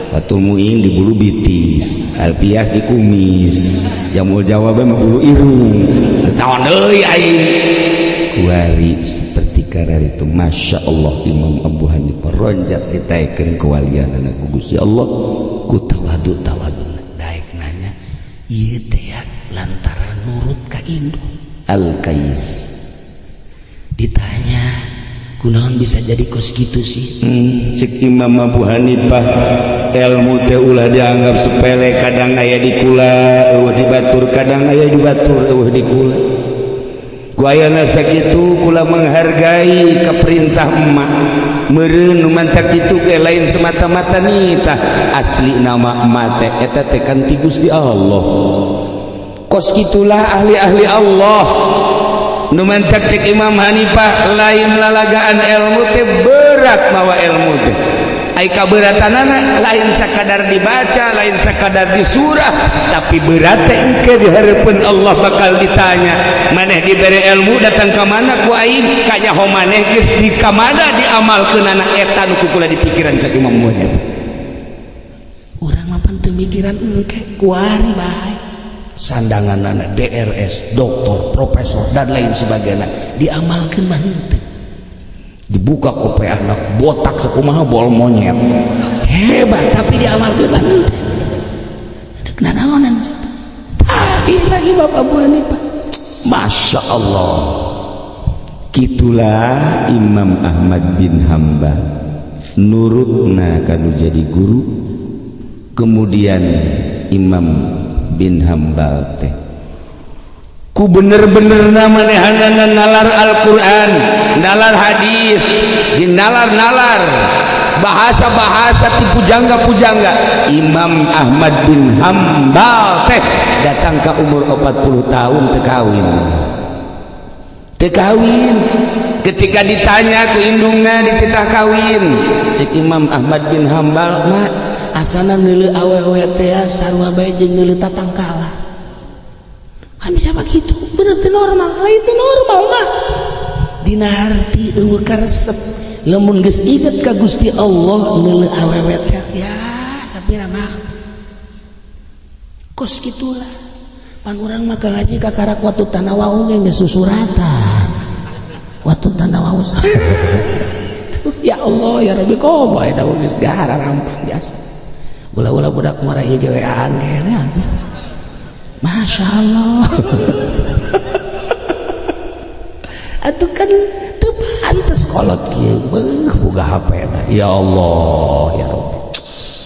Fathul Muin di bulu bitis, Alpias di kumis, Jamul jawab mah bulu irung. Naon deui aing? Kuari seperti karar itu, Masya Allah Imam Abu Hanifah ronjak ditaekeun kewalianana ku Gusti Allah ku tawadu tawadu daek nanya ieu teh ya lantaran nurut ka indung. Al-Kais ditanya kunaon bisa jadi kos gitu sih? Cek Imam Abu Hanifah, ilmu teh ulah dianggap sepele, kadang aya di kula eueuh di batur, kadang aya di batur eueuh di kula. Ku ayana sakitu kula menghargai ka perintah emak meureun nu mantak kitu ge lain semata-mata nitah asli nama emak teh eta teh kan ti Gusti Allah. Kos kitulah ahli-ahli Allah nu mantak cek Imam Hanifah lain lalagaan ilmu teh berat, mawa ilmu teh ai kaberatanana lain sakadar dibaca, lain sakadar disurah, tapi berat teh engke di hareupeun Allah bakal ditanya maneh dibere ilmu datang ka mana ku aing, kanyaho maneh geus di ka mana diamalkeunana. Eta nu ku kula dipikiran cek Imam Hanifah. Urang mah pan teu mikiran engke kuari bae sandanganana DRS, doktor, profesor dan lain sebagainya, diamalkeun mah henteu. Dibuka kope anak botak sakumaha bol monyet hebat, tapi diamalkeun mah henteu. Dek nanaonan tadi lagi Bapak Abu Hanifah. Masya Allah, kitulah Imam Ahmad bin Hambal nurutna kanu jadi guru. Kemudian Imam bin Hambal teh ku bener-bener manehanana nalar Al-Quran, nalar hadis, jeung nalar-nalar bahasa-bahasa ti pujangga-pujangga. Imam Ahmad bin Hambal teh datang ke umur 40 tahun teu kawin, teu kawin. Ketika ditanya ku indungna dititah kawin, cek Imam Ahmad bin Hambal, "Mak, asana neuleu awewe teh sarua bae jeung neuleu tatangkala." Kan bisa begitu, bener teu normal, lain teu normal mah. Dina harti eueuh karesep, lamun geus inget ka Gusti Allah neuleu awewe teh ya sapira mah. Kos kitulah. Pan urang mah ngaji kakarak waktu tanah wau ge geus susuratan. Waktu tanah wau. Ya Allah ya Rabbi, komo eta geus gara rampang biasa. Ulah-ulah budak marah ieu GWA-an kene atuh. Masya Allah. Atuh kan teu pantes kolot kieu beuh boga HP na. Ya Allah ya Rabbi.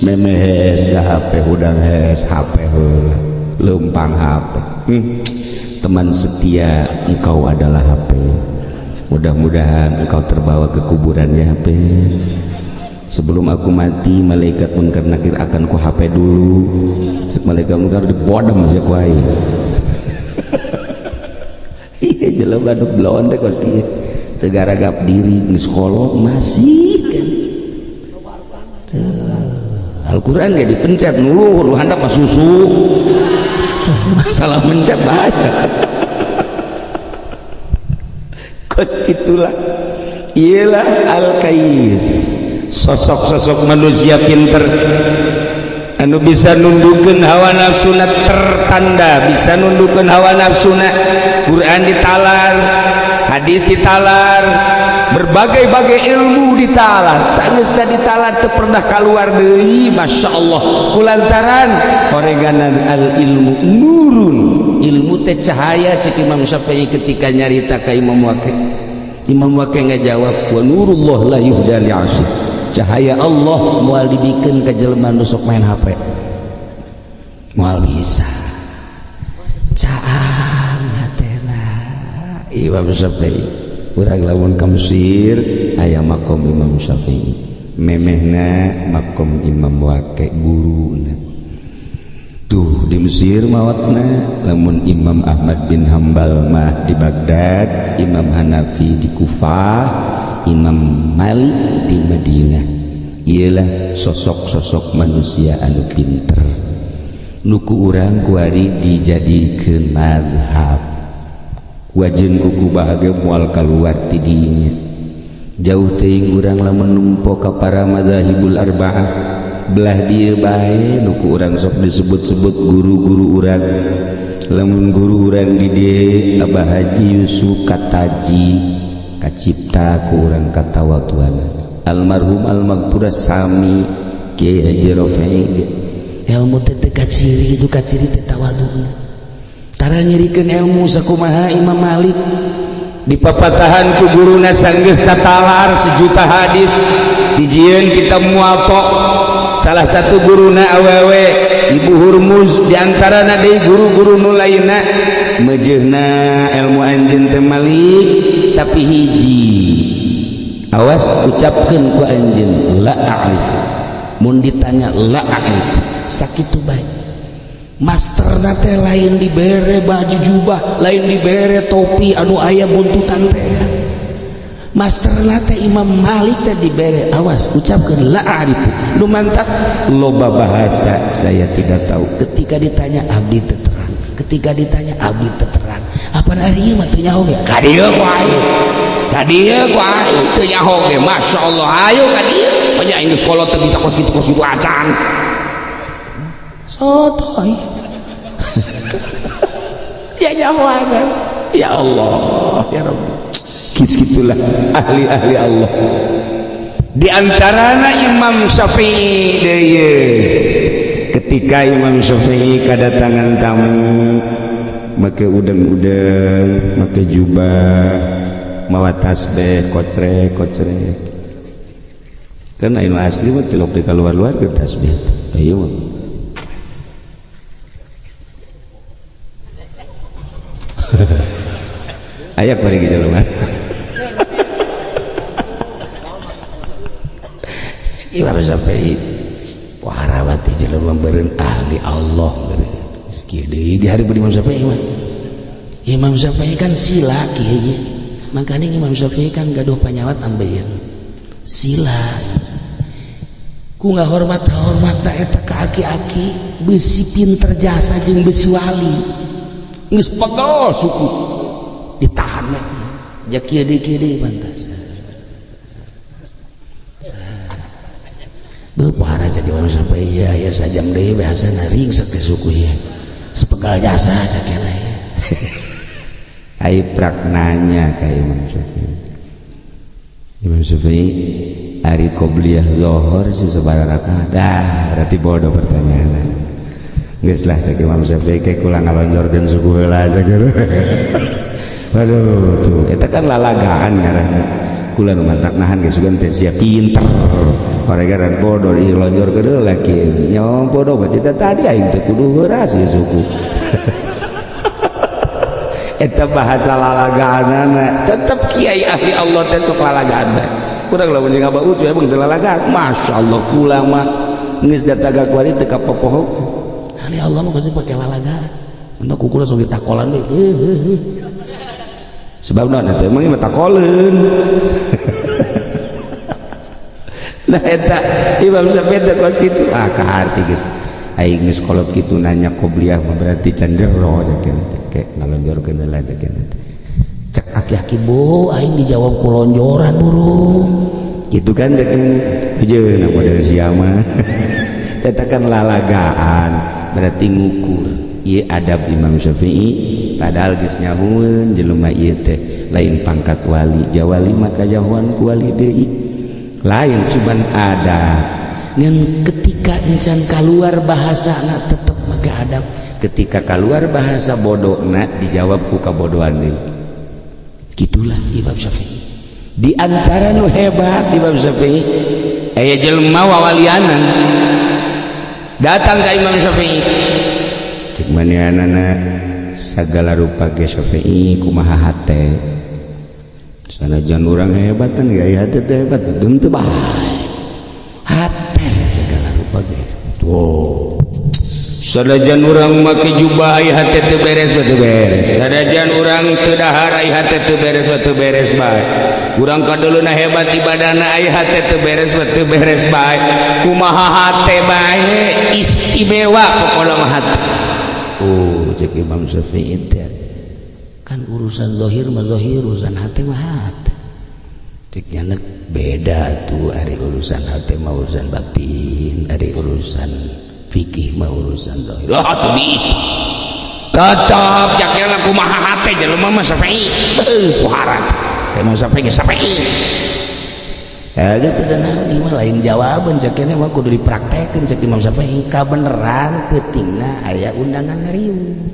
Memeh hees da HP, hudang hees HP heula leumpang HP. Teman setia engkau adalah HP. Mudah-mudahan engkau terbawa ke kuburannya HP. Sebelum aku mati malaikat munkar nakir akan ku HP dulu. Cek malaikat munkar dibodem cek wae. Iya jelema nu bloon teh kos ieu. Teu garagap diri geus kolot masih kan. Al-Qur'an ge dipencet nu luhur nu handap mah susu. Salah mencet banyak. Kos itulah ialah Al-Kais, sosok-sosok manusia pinter anu bisa nundukeun hawa nafsuna, tertanda bisa nundukeun hawa nafsuna. Quran ditalar, hadis ditalar, berbagai-bagai ilmu ditalar, sageus ditalar teu pernah kaluar deui. Masya Allah, kulantaran horeganan al ilmu nurun, ilmu teh cahaya. Cek Imam Syafi'i ketika nyarita ka Imam Waqi, Imam Waqi ngajawab, wa nurullah la yuhda li'asi, cahaya Allah moal dibikeun ka jelema nu sok main HP, moal bisa. Caang hatena Imam Syafi'i. Urang lamun ka Mesir aya makom Imam Syafi'i, memehna makom Imam Waqi guruna tuh di Mesir mawatna. Lamun Imam Ahmad bin Hambal mah di Baghdad, Imam Hanafi di Kufah, Imam Malik di Madinah. Ialah sosok-sosok manusia anu pinter nuku urang kuari dijadikeun mazhab. Wajen kuku bahagia moal kaluar ti dinya. Jauh teuing urang lamun nempo ka para madzahibul arba'ah. Belah dieu bae nu ku urang sok disebut-sebut guru-guru urang. Lamun guru urang di dieu Abah Haji Yusuf Kataji kacipta ku urang katawatuan. Almarhum almaghfurah sami Kiai Haji Rafi'i. Ilmu teh teu kaciri, itu kaciri teh tawaduna. Tara nyirikeun ilmu sakumaha Imam Malik dipapatahan ku guruna sanggeus tatalar sejuta hadis dijieun kitab Muwatta. Salah satu guruna awewe Ibu Hurmuz, diantarana deui guru-guru nu lainna meujeuhna ilmu anjeun teh Malik, tapi hiji awas ucapkeun ku anjeun la a'rif. Mun ditanya la a'rif sakitu bae. Masterna teh lain dibere baju jubah, lain dibere topi anu aya buntutan teh. Masterna teh Imam Malik teh dibere awas ucapkeun la a'rif. Nu mantak loba bahasa saya tidak tahu. Ketika ditanya abdi teu terang, ketika ditanya abdi teu terang. Apa ari ieu mah teu nyaho ge? Ka dieu ku aing. Ka dieu ku aing teu nyaho ge, masyaallah ayo ka dieu. Banyak aing geus kolot teu bisa kos kitu kos kitu acan. Sotoy. Ya nyahoan. Ya Allah, ya Rabbi. Gitulah ahli-ahli Allah. Di antarana Imam Syafi'i deui. Ketika Imam Syafi'i kedatangan tamu make udeng-udeng, make jubah, mawa tasbih kocrek-kocrek. Kan anu asli mah tilok di keluar-luar ke tasbih. Ayo mah. Aya bari jelema. Imam Syafi'i warawati jelema beureun ahli Allah beureun. Kieu deui di hari Imam Syafi'i mah. Imam Syafi'i kan sila kieu. Makanya Imam Syafi'i kan gaduh panyawat ambeien. Sila. Ku ngahormat-hormatna eta ka aki-aki besi pinter jasa jeung besi wali. Geus pegel suku ditahan we. Ja kieu deui pantas. Beuh parah jadi Imam Syafi'i ya ya sajam deui biasana ringsek teh suku ieu. Sepegal jasa cakena ieu. Ai prak nanya ka Imam Syafi'i. Imam Syafi'i ari qobliyah zuhur si sabaraha rakaat? Dah berarti bodoh pertanyaan. Geus lah cek Imam Syafi'i ke kula ngalonjorkeun suku heula cek. Waduh tuh eta kan lalagaan ngaranna. Kula nu mantak nahan geus sugan teh sia pinter. Gara-gara bodoh dilonjorkeun heula kieu. Nya bodoh berarti tadi aing teh kudu heuras ieu suku. Eta bahasa lalagaanana tetep kiai ahli Allah teh sok lalagaan teh. Kurang lamun jeung Abah Ucu emang teu lalagaan. Masyaallah kula mah geus dataga kuari teu kapopohok. Ahli Allah mah pasti pake lalagaan. Untuk kukula sok ditakolan we. Sebab naon eta emang mah takoleun. Nah eta Imam Syafi'i teh kos kitu. Ah kaharti geus. Aing geus kolot kitu nanya qobliyah mah berarti can jero cek teh. Ngalonjorkeun heula cek teh. Cek aki-aki bo aing dijawab ku lonjoran burung. Gitu kan cek heujeuna model sia mah. Eta kan lalagaan berarti ngukur ieu adab Imam Syafi'i padahal geus nyahueun jelema ieu teh lain pangkat wali jawali maka jahuan ku wali deui lain cuman ada ngan ketika encan keluar bahasana tetep make adab. Ketika keluar bahasa bodona dijawab ku kabodohan deui. Gitulah Imam Syafi'i. Di antara nu hebat Imam Syafi'i aya jelema wawalianan datang ka Imam Syafi'i. Cek manehanana sagala rupa ge Syafi'i kumaha hate. Sanajan urang hebat kan gaya hate teh hebat teu bae. Hate segala rupa ge. Tuh. Sanajan urang make jubah aya hate teu beres teu beres. Sanajan urang teu dahar aya hate teu beres teu beres bae. Urang kadeuleuna hebat ibadahna aya hate teu beres teu beres bae. Kumaha hate bae istimewa pokona mah hate. Oh cek Imam Syafi'i teh Kan urusan zahir mah zahir, urusan hati mah hati. Cek nyanek beda tuh, ari urusan hati mah urusan batin, ari urusan fikih mah urusan zahir. Oh, tuh bisa tetap yakin aku kumaha hate jelema mah Syafi'i. Beuh, kuharat Imam Syafi'i geus Syafi'i. Ya geus teu naon, ieu mah lain jawaban. Cek mah kudu dipraktekeun. Cek Imam Syafi'i, kabeneran peutingna aya undangan ngariung,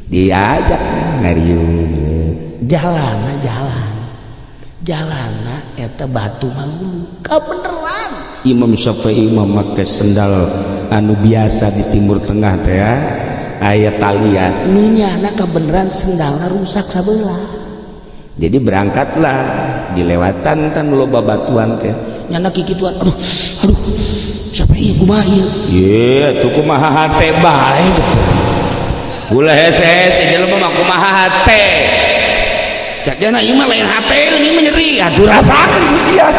diajak ngariung. Jalana jalan jalana eta batu malulu, kabeneran. Imam Syafi'i memakai sendal anu biasa di Timur Tengah teh ya, aya talian. Nu nyana kabeneran sendalna rusak sabelah. Jadi berangkatlah, dilewatan kan loba batuan teh. Nyana kikituan, aduh aduh, siapa ieu, kumaha ieu? Ye, tuh kumaha hate bae. Ulah hese-hese, jelema mah kumaha hate. Cek jana, ieu mah lain hate, ini mah nyeri. Aduh, rasakeun ku sia.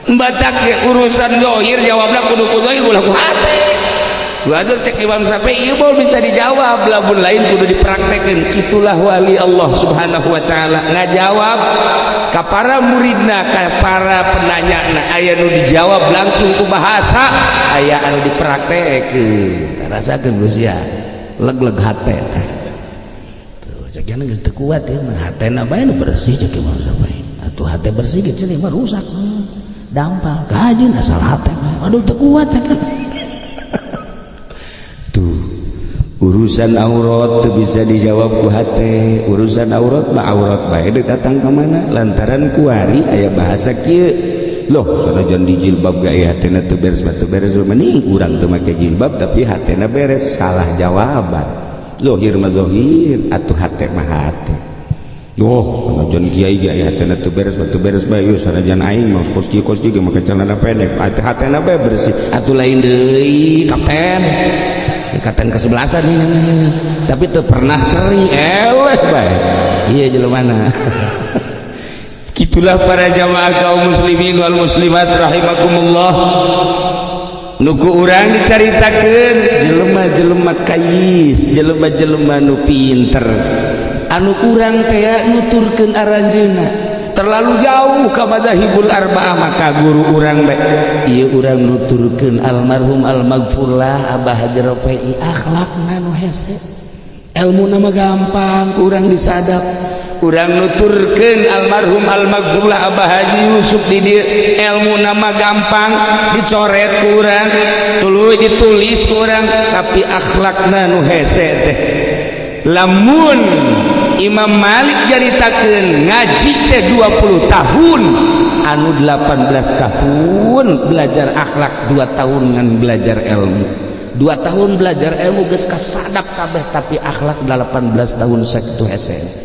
Batak ge urusan zahir jawabna kudu ku zahir, ulah ku hate. Waduh, cek Imam Syafi'i, ieu moal bisa dijawab lamun lain kudu dipraktekeun. Itulah wali Allah Subhanahu wa taala, ngajawab ka para muridna, ka para penanyana. Aya nu dijawab langsung ku bahasa, aya anu dipraktekeun. Rasakeun ku sia, leg-leg hate tuh. Cek jana geus teu kuat ieu mah, hatena bae nu bersih. Cek Imam Syafi'i, atuh hate bersih ge cenah mah rusak dampal kajeun, asal hate mah. Aduh, teu kuat cek. Tuh, urusan aurat tuh bisa dijawab ku hate. Urusan aurat mah aurat bae, deuk datang ke mana. Lantaran kuari aya bahasa kieu loh, sanajan di jilbab ge aya hatena teu beres, teu beres. Mending urang teu make jilbab tapi hatena beres, salah jawaban. Zohir mah zohir, atuh hate mah hate. Oh, sanajan kiai ge aya hatena teu beres, teu beres bae. Yeuh, sanajan aing mah kos kieu kos kieu ge make celana pendek, hatena bae bersih, atuh lain deui. Kapten, kapten kesebelasan nih, tapi teu pernah seri, eleh bae iya jelema. Gitulah para jamaah kaum muslimin wal muslimat rahimakumullah, nu ku urang dicaritakeun jelema-jelema kayis, jelema-jelema nu pinter, anu urang teh nuturkeun aranjeunna terlalu jauh ka madzahibul arba'ah. Maka guru urang bae ieu, urang nuturkeun almarhum almaghfurlah Abah Haji Rafai, akhlakna nu hese, ilmu nama gampang urang disadap. Urang nuturkeun almarhum almaghfurlah Abah Haji Yusuf di dieu, ilmu nama gampang dicoret ku urang, tuluy ditulis ku urang, tapi akhlakna nu hese teh. Lamun Imam Malik nyaritakeun ngaji teh 20 tahun, anu 18 tahun belajar akhlak, 2 tahun ngan belajar ilmu. 2 tahun belajar ilmu geus kasadap kabeh, tapi akhlak 18 tahun sektu hese.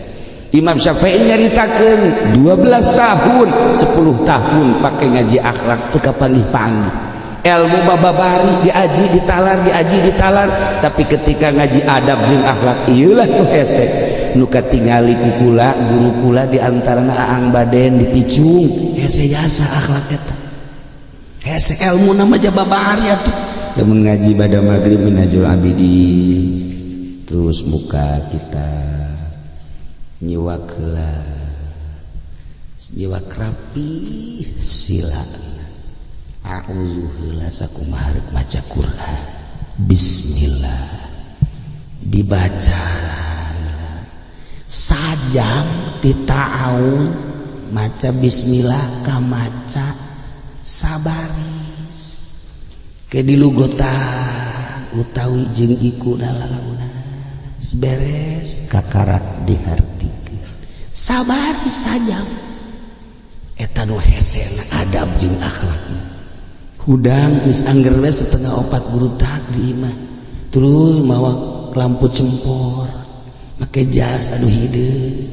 Imam Syafi'i nyaritakeun 12 tahun, 10 tahun pakai ngaji akhlak, teu kapanggih-panggih. Ilmu mah babari diaji ditalar, diaji ditalar, tapi ketika ngaji adab jeung akhlak, ieulah nu hese, nu katingali ku kula, guru kula di antarana Aang Baden dipicung, hese jasa akhlak eta, hese ilmu nama babari atuh. Lamun ngaji pada maghrib Minhajul Abidin, terus muka kita nyiwak heula, nyiwak rapi, sila a'udzu heula sakumaha rek maca Quran, bismillah dibaca sajam ti ta'awun, maca bismillah ka maca sabaris ke dilugotan utawi jeung iku lalalauna, beres kakarak dihartikeun, sabaris sajam. Eta nu hesena adab jeung akhlak. Hudang geus angger we 3.30 burutak di imah, tuluy mawa lampu cempor, make jas, aduh hideung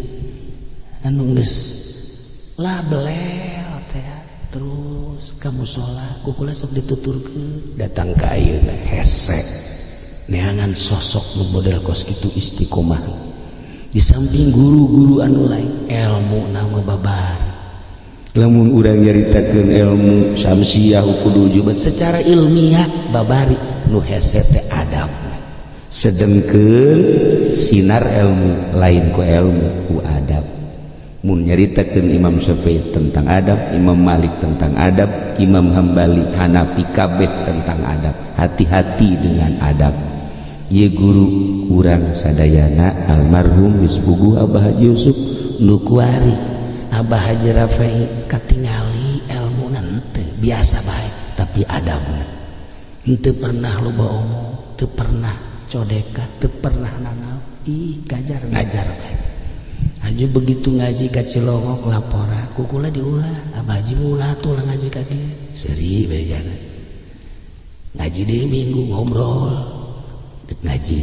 anu geus lah belel teh, terus ka musola ku kula sok dituturkeun datang ka ayeuna. Hese neangan sosok nu model kos kitu istiqomah di samping guru-guru anu lain, ilmu nama babar. Lamun urang nyaritakeun ilmu samsiah kudu jubat secara ilmiah babari, nu hese teh adab. Sedengkeun sinar ilmu lain ku ilmu, ku adab. Mun nyaritakeun Imam Syafi'i tentang adab, Imam Malik tentang adab, Imam Hambali, Hanafi, kabeh tentang adab. Hati-hati dengan adab. Ieu guru urang sadayana, almarhum geus puguh, Abah Haji Yusuf nu kuari, Abah Haji Rafai, katingali ilmu henteu biasa bae, tapi adabna henteu pernah loba omong, teu pernah codeka, teu pernah nanaon. Ih, gajar ngajar bae. Haji begitu ngaji ka Cilongok, laporan kukula diulah, Abah Haji ulah tuh lah ngaji ka dieu, seuri bejana. Ngaji di minggu ngobrol, dek ngaji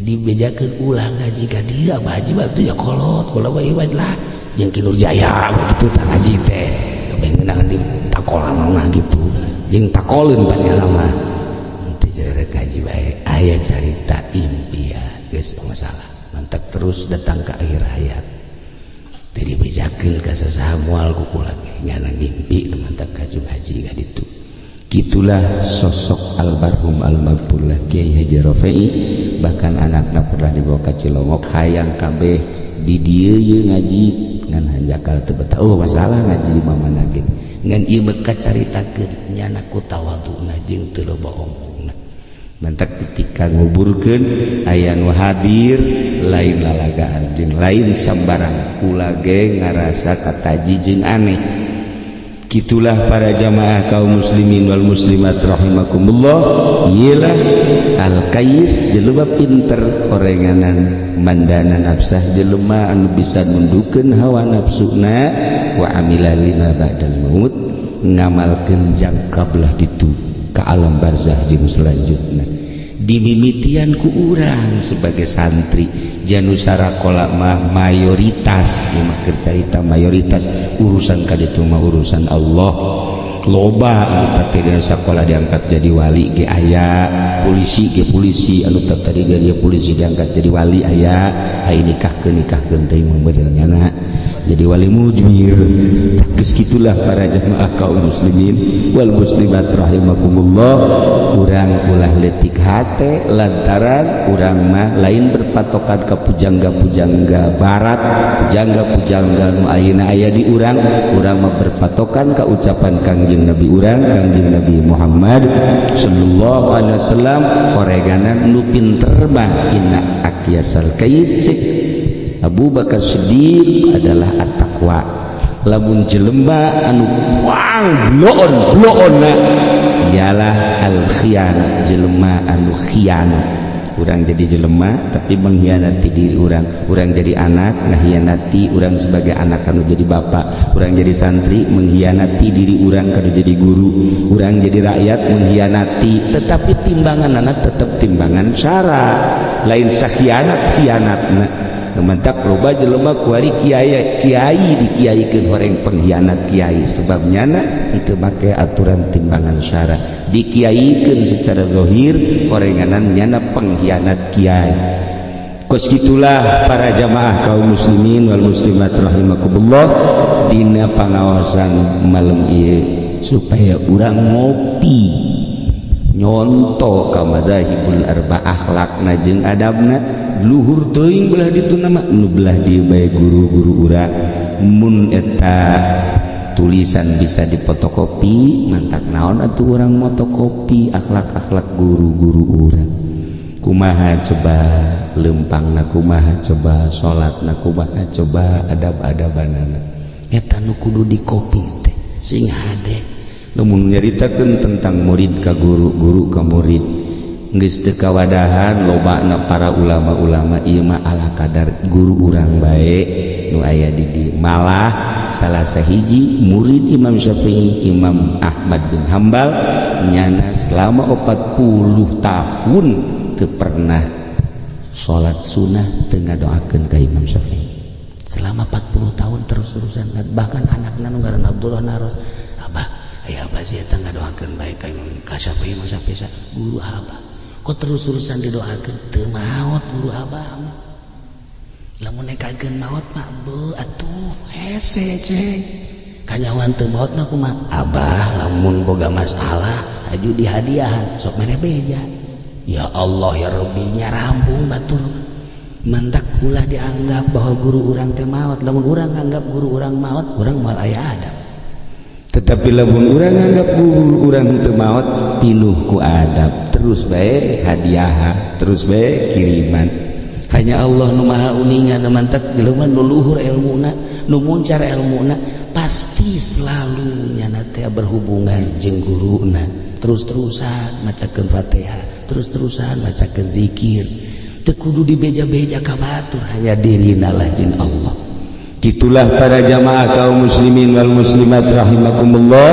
dibejakeun ulah ngaji ka dieu. Abah Haji waktu ya kolot kula wae lah jeung Ki Nurjaya begitu tah ngaji teh kepengenan di takolan gitu jeung takoleun panjang mah henteu jarek ngaji bae. Aya carita impian geus masalah mantak terus datang ke akhir hayat teu dibejakeun ka sasaha, moal ku kula ge nyana ngimpi nu mantak ngaji ngaji ka ditu. Gitulah sosok almarhum almaghfurlah Kiai Haji Rafai. Bahkan anaknya pernah dibawa ke Cilongok, hayang kabeh di dieu ye ngaji, ngan hanjakal teu betah. Oh, masalah ngaji di mana ge ngan ieu mah kacaritakeun nyana ku tawaduna jeung teu loba omongna. Mantak ketika nguburkeun aya nu hadir, lain lalagaan jeung lain sambarang, kula ge ngarasa kataji jeung aneh. Gitulah para jamaah kaum muslimin wal muslimat rahimakumullah. Ialah al kayis, jelema pinter orenganan, mandana nafsah, jelema anu bisa nundukeun hawa nafsuna, wa amila lima ba'dal maut, ngamalkeun jangka belah ditu ka alam barzah jeung selanjutna. Dimimitian ku urang sebagai santri Janusara kolak mah mayoritas. Ieu mah keur carita mayoritas, urusan ka ditu mah urusan Allah. Loba anu tadi dina sakola diangkat jadi wali ge aya, polisi ge polisi anu tadi jadi polisi diangkat jadi wali aya. Ai nikahkeun, nikahkeun teh mah bener nyana jadi wali mujmir. Geus gitulah para jamaah kaum muslimin wal muslimat rahimakumullah. Urang ulah leutik hate lantaran urang mah lain berpatokan ka pujangga-pujangga barat, pujangga-pujangga nu ayeuna aya di urang. Urang mah berpatokan ka ucapan Kangjeng Nabi urang, Kangjeng Nabi Muhammad sallallahu alaihi wasallam. Horeganan nu pinter mah inna akyasal kayis, cek Abu Bakar Siddiq, adalah at-taqwa. Lamun jelema anu buang bloon bloonna ialah al khianat, jelema anu khianat. Urang jadi jelema tapi mengkhianati diri urang, urang jadi anak ngakhianati urang sebagai anak kanu jadi bapak, urang jadi santri mengkhianati diri urang kanu jadi guru, urang jadi rakyat mengkhianati, tetapi timbangan anak tetap timbangan syara, lain sakhianat khianatna. Mantak loba jelema kuari kiai kiai dikiaikeun horeng pengkhianat kiai, sebab nyana teu make aturan timbangan syara. Dikiaikeun secara zahir, horenganan nyana pengkhianat kiai. Kos gitulah para jamaah kaum muslimin wal muslimat rahimakumullah dina pangawasan malam ieu, supaya urang ngopi nyonto ka madzahibul arba'ah, akhlakna jeung adabna luhur teuing. Belah ditu nama nu belah dieu bae guru-guru urang. Mun eta tulisan bisa dipotokopi, mantak naon atuh urang motokopi akhlak-akhlak guru-guru urang. Kumaha coba lempangna, kumaha coba salatna, kumaha coba adab-adabanana? Eta nu kudu dikopi teh sing hade. Lamun nyaritakeun tentang murid ka guru, guru ka murid, geus teu kawadahan lobana para ulama-ulama. Ieu mah ala kadar guru urang bae nu aya di dieu. Malah salah sahiji murid Imam Syafi'i, Imam Ahmad bin Hambal, nyana selama 40 tahun teu pernah salat sunnah teu ngadoakeun ka Imam Syafi'i. Selama 40 tahun terus-terusan. Bahkan anakna nu ngaranna Abdullah naros, "Abah, aya abah sih eta ngadoakeun bae ka Imam, ka Syafi'i mah, Syafi'i guru abah kok terus-terusan didoakeun teu maot guru abah mah? Lamun nekakeun maot mah beuh atuh hese ceng kanyawan teu maotna kumaha? Abah lamun boga masalah aju dihadiahan, sok mere beja." Ya Allah ya Rabbi, nyarambung batur. Mantak ulah dianggap bahwa guru urang teh maot. Lamun urang anggap guru urang maot, urang moal aya adab. Tetapi lamun urang anggap guru urang teu maot, pinuh ku adab, terus bae hadiah, terus bae kiriman. Hanya Allah nu maha uninga. Mantak jelema nu luhur ilmuna, nu muncar ilmuna, pasti selalu nyana teh berhubungan jeung guruna, terus-terusan macakeun Fatihah, terus-terusan macakeun zikir, teu kudu dibeja-beja ka batur, hanya dirina lah jeung Allah. Gitulah para jamaah kaum muslimin wal muslimat rahimakumullah.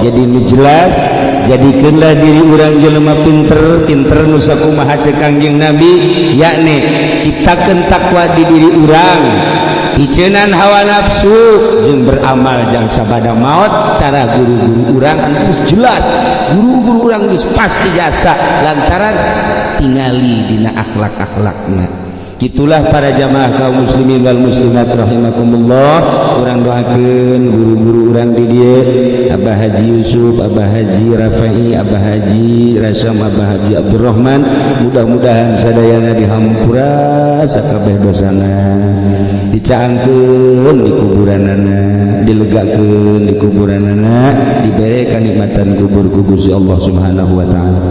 Jadi nu jelas, jadikanlah diri urang jelema pinter. Pinter nu sakumaha cek Kangjeng Nabi, yakni ciptakeun takwa di diri urang, piceunan hawa nafsu, jeung beramal jang sabada maut. Cara guru-guru urang anu geus jelas, guru-guru urang geus pasti jasa lantaran tingali dina akhlak-akhlakna. Gitulah para jamaah kaum muslimin wal muslimat rahimakumullah. Urang doakeun guru-guru urang di dieu, Abah Haji Yusuf, Abah Haji Rafai, Abah Haji Rasam, Abah Haji Abdurrahman, mudah-mudahan sadayana dihampura sakabeh dosana, dicaangkeun di kuburanana, dilegakeun di kuburanana, dibere kanikmatan kubur ku Gusti Allah Subhanahu wa taala.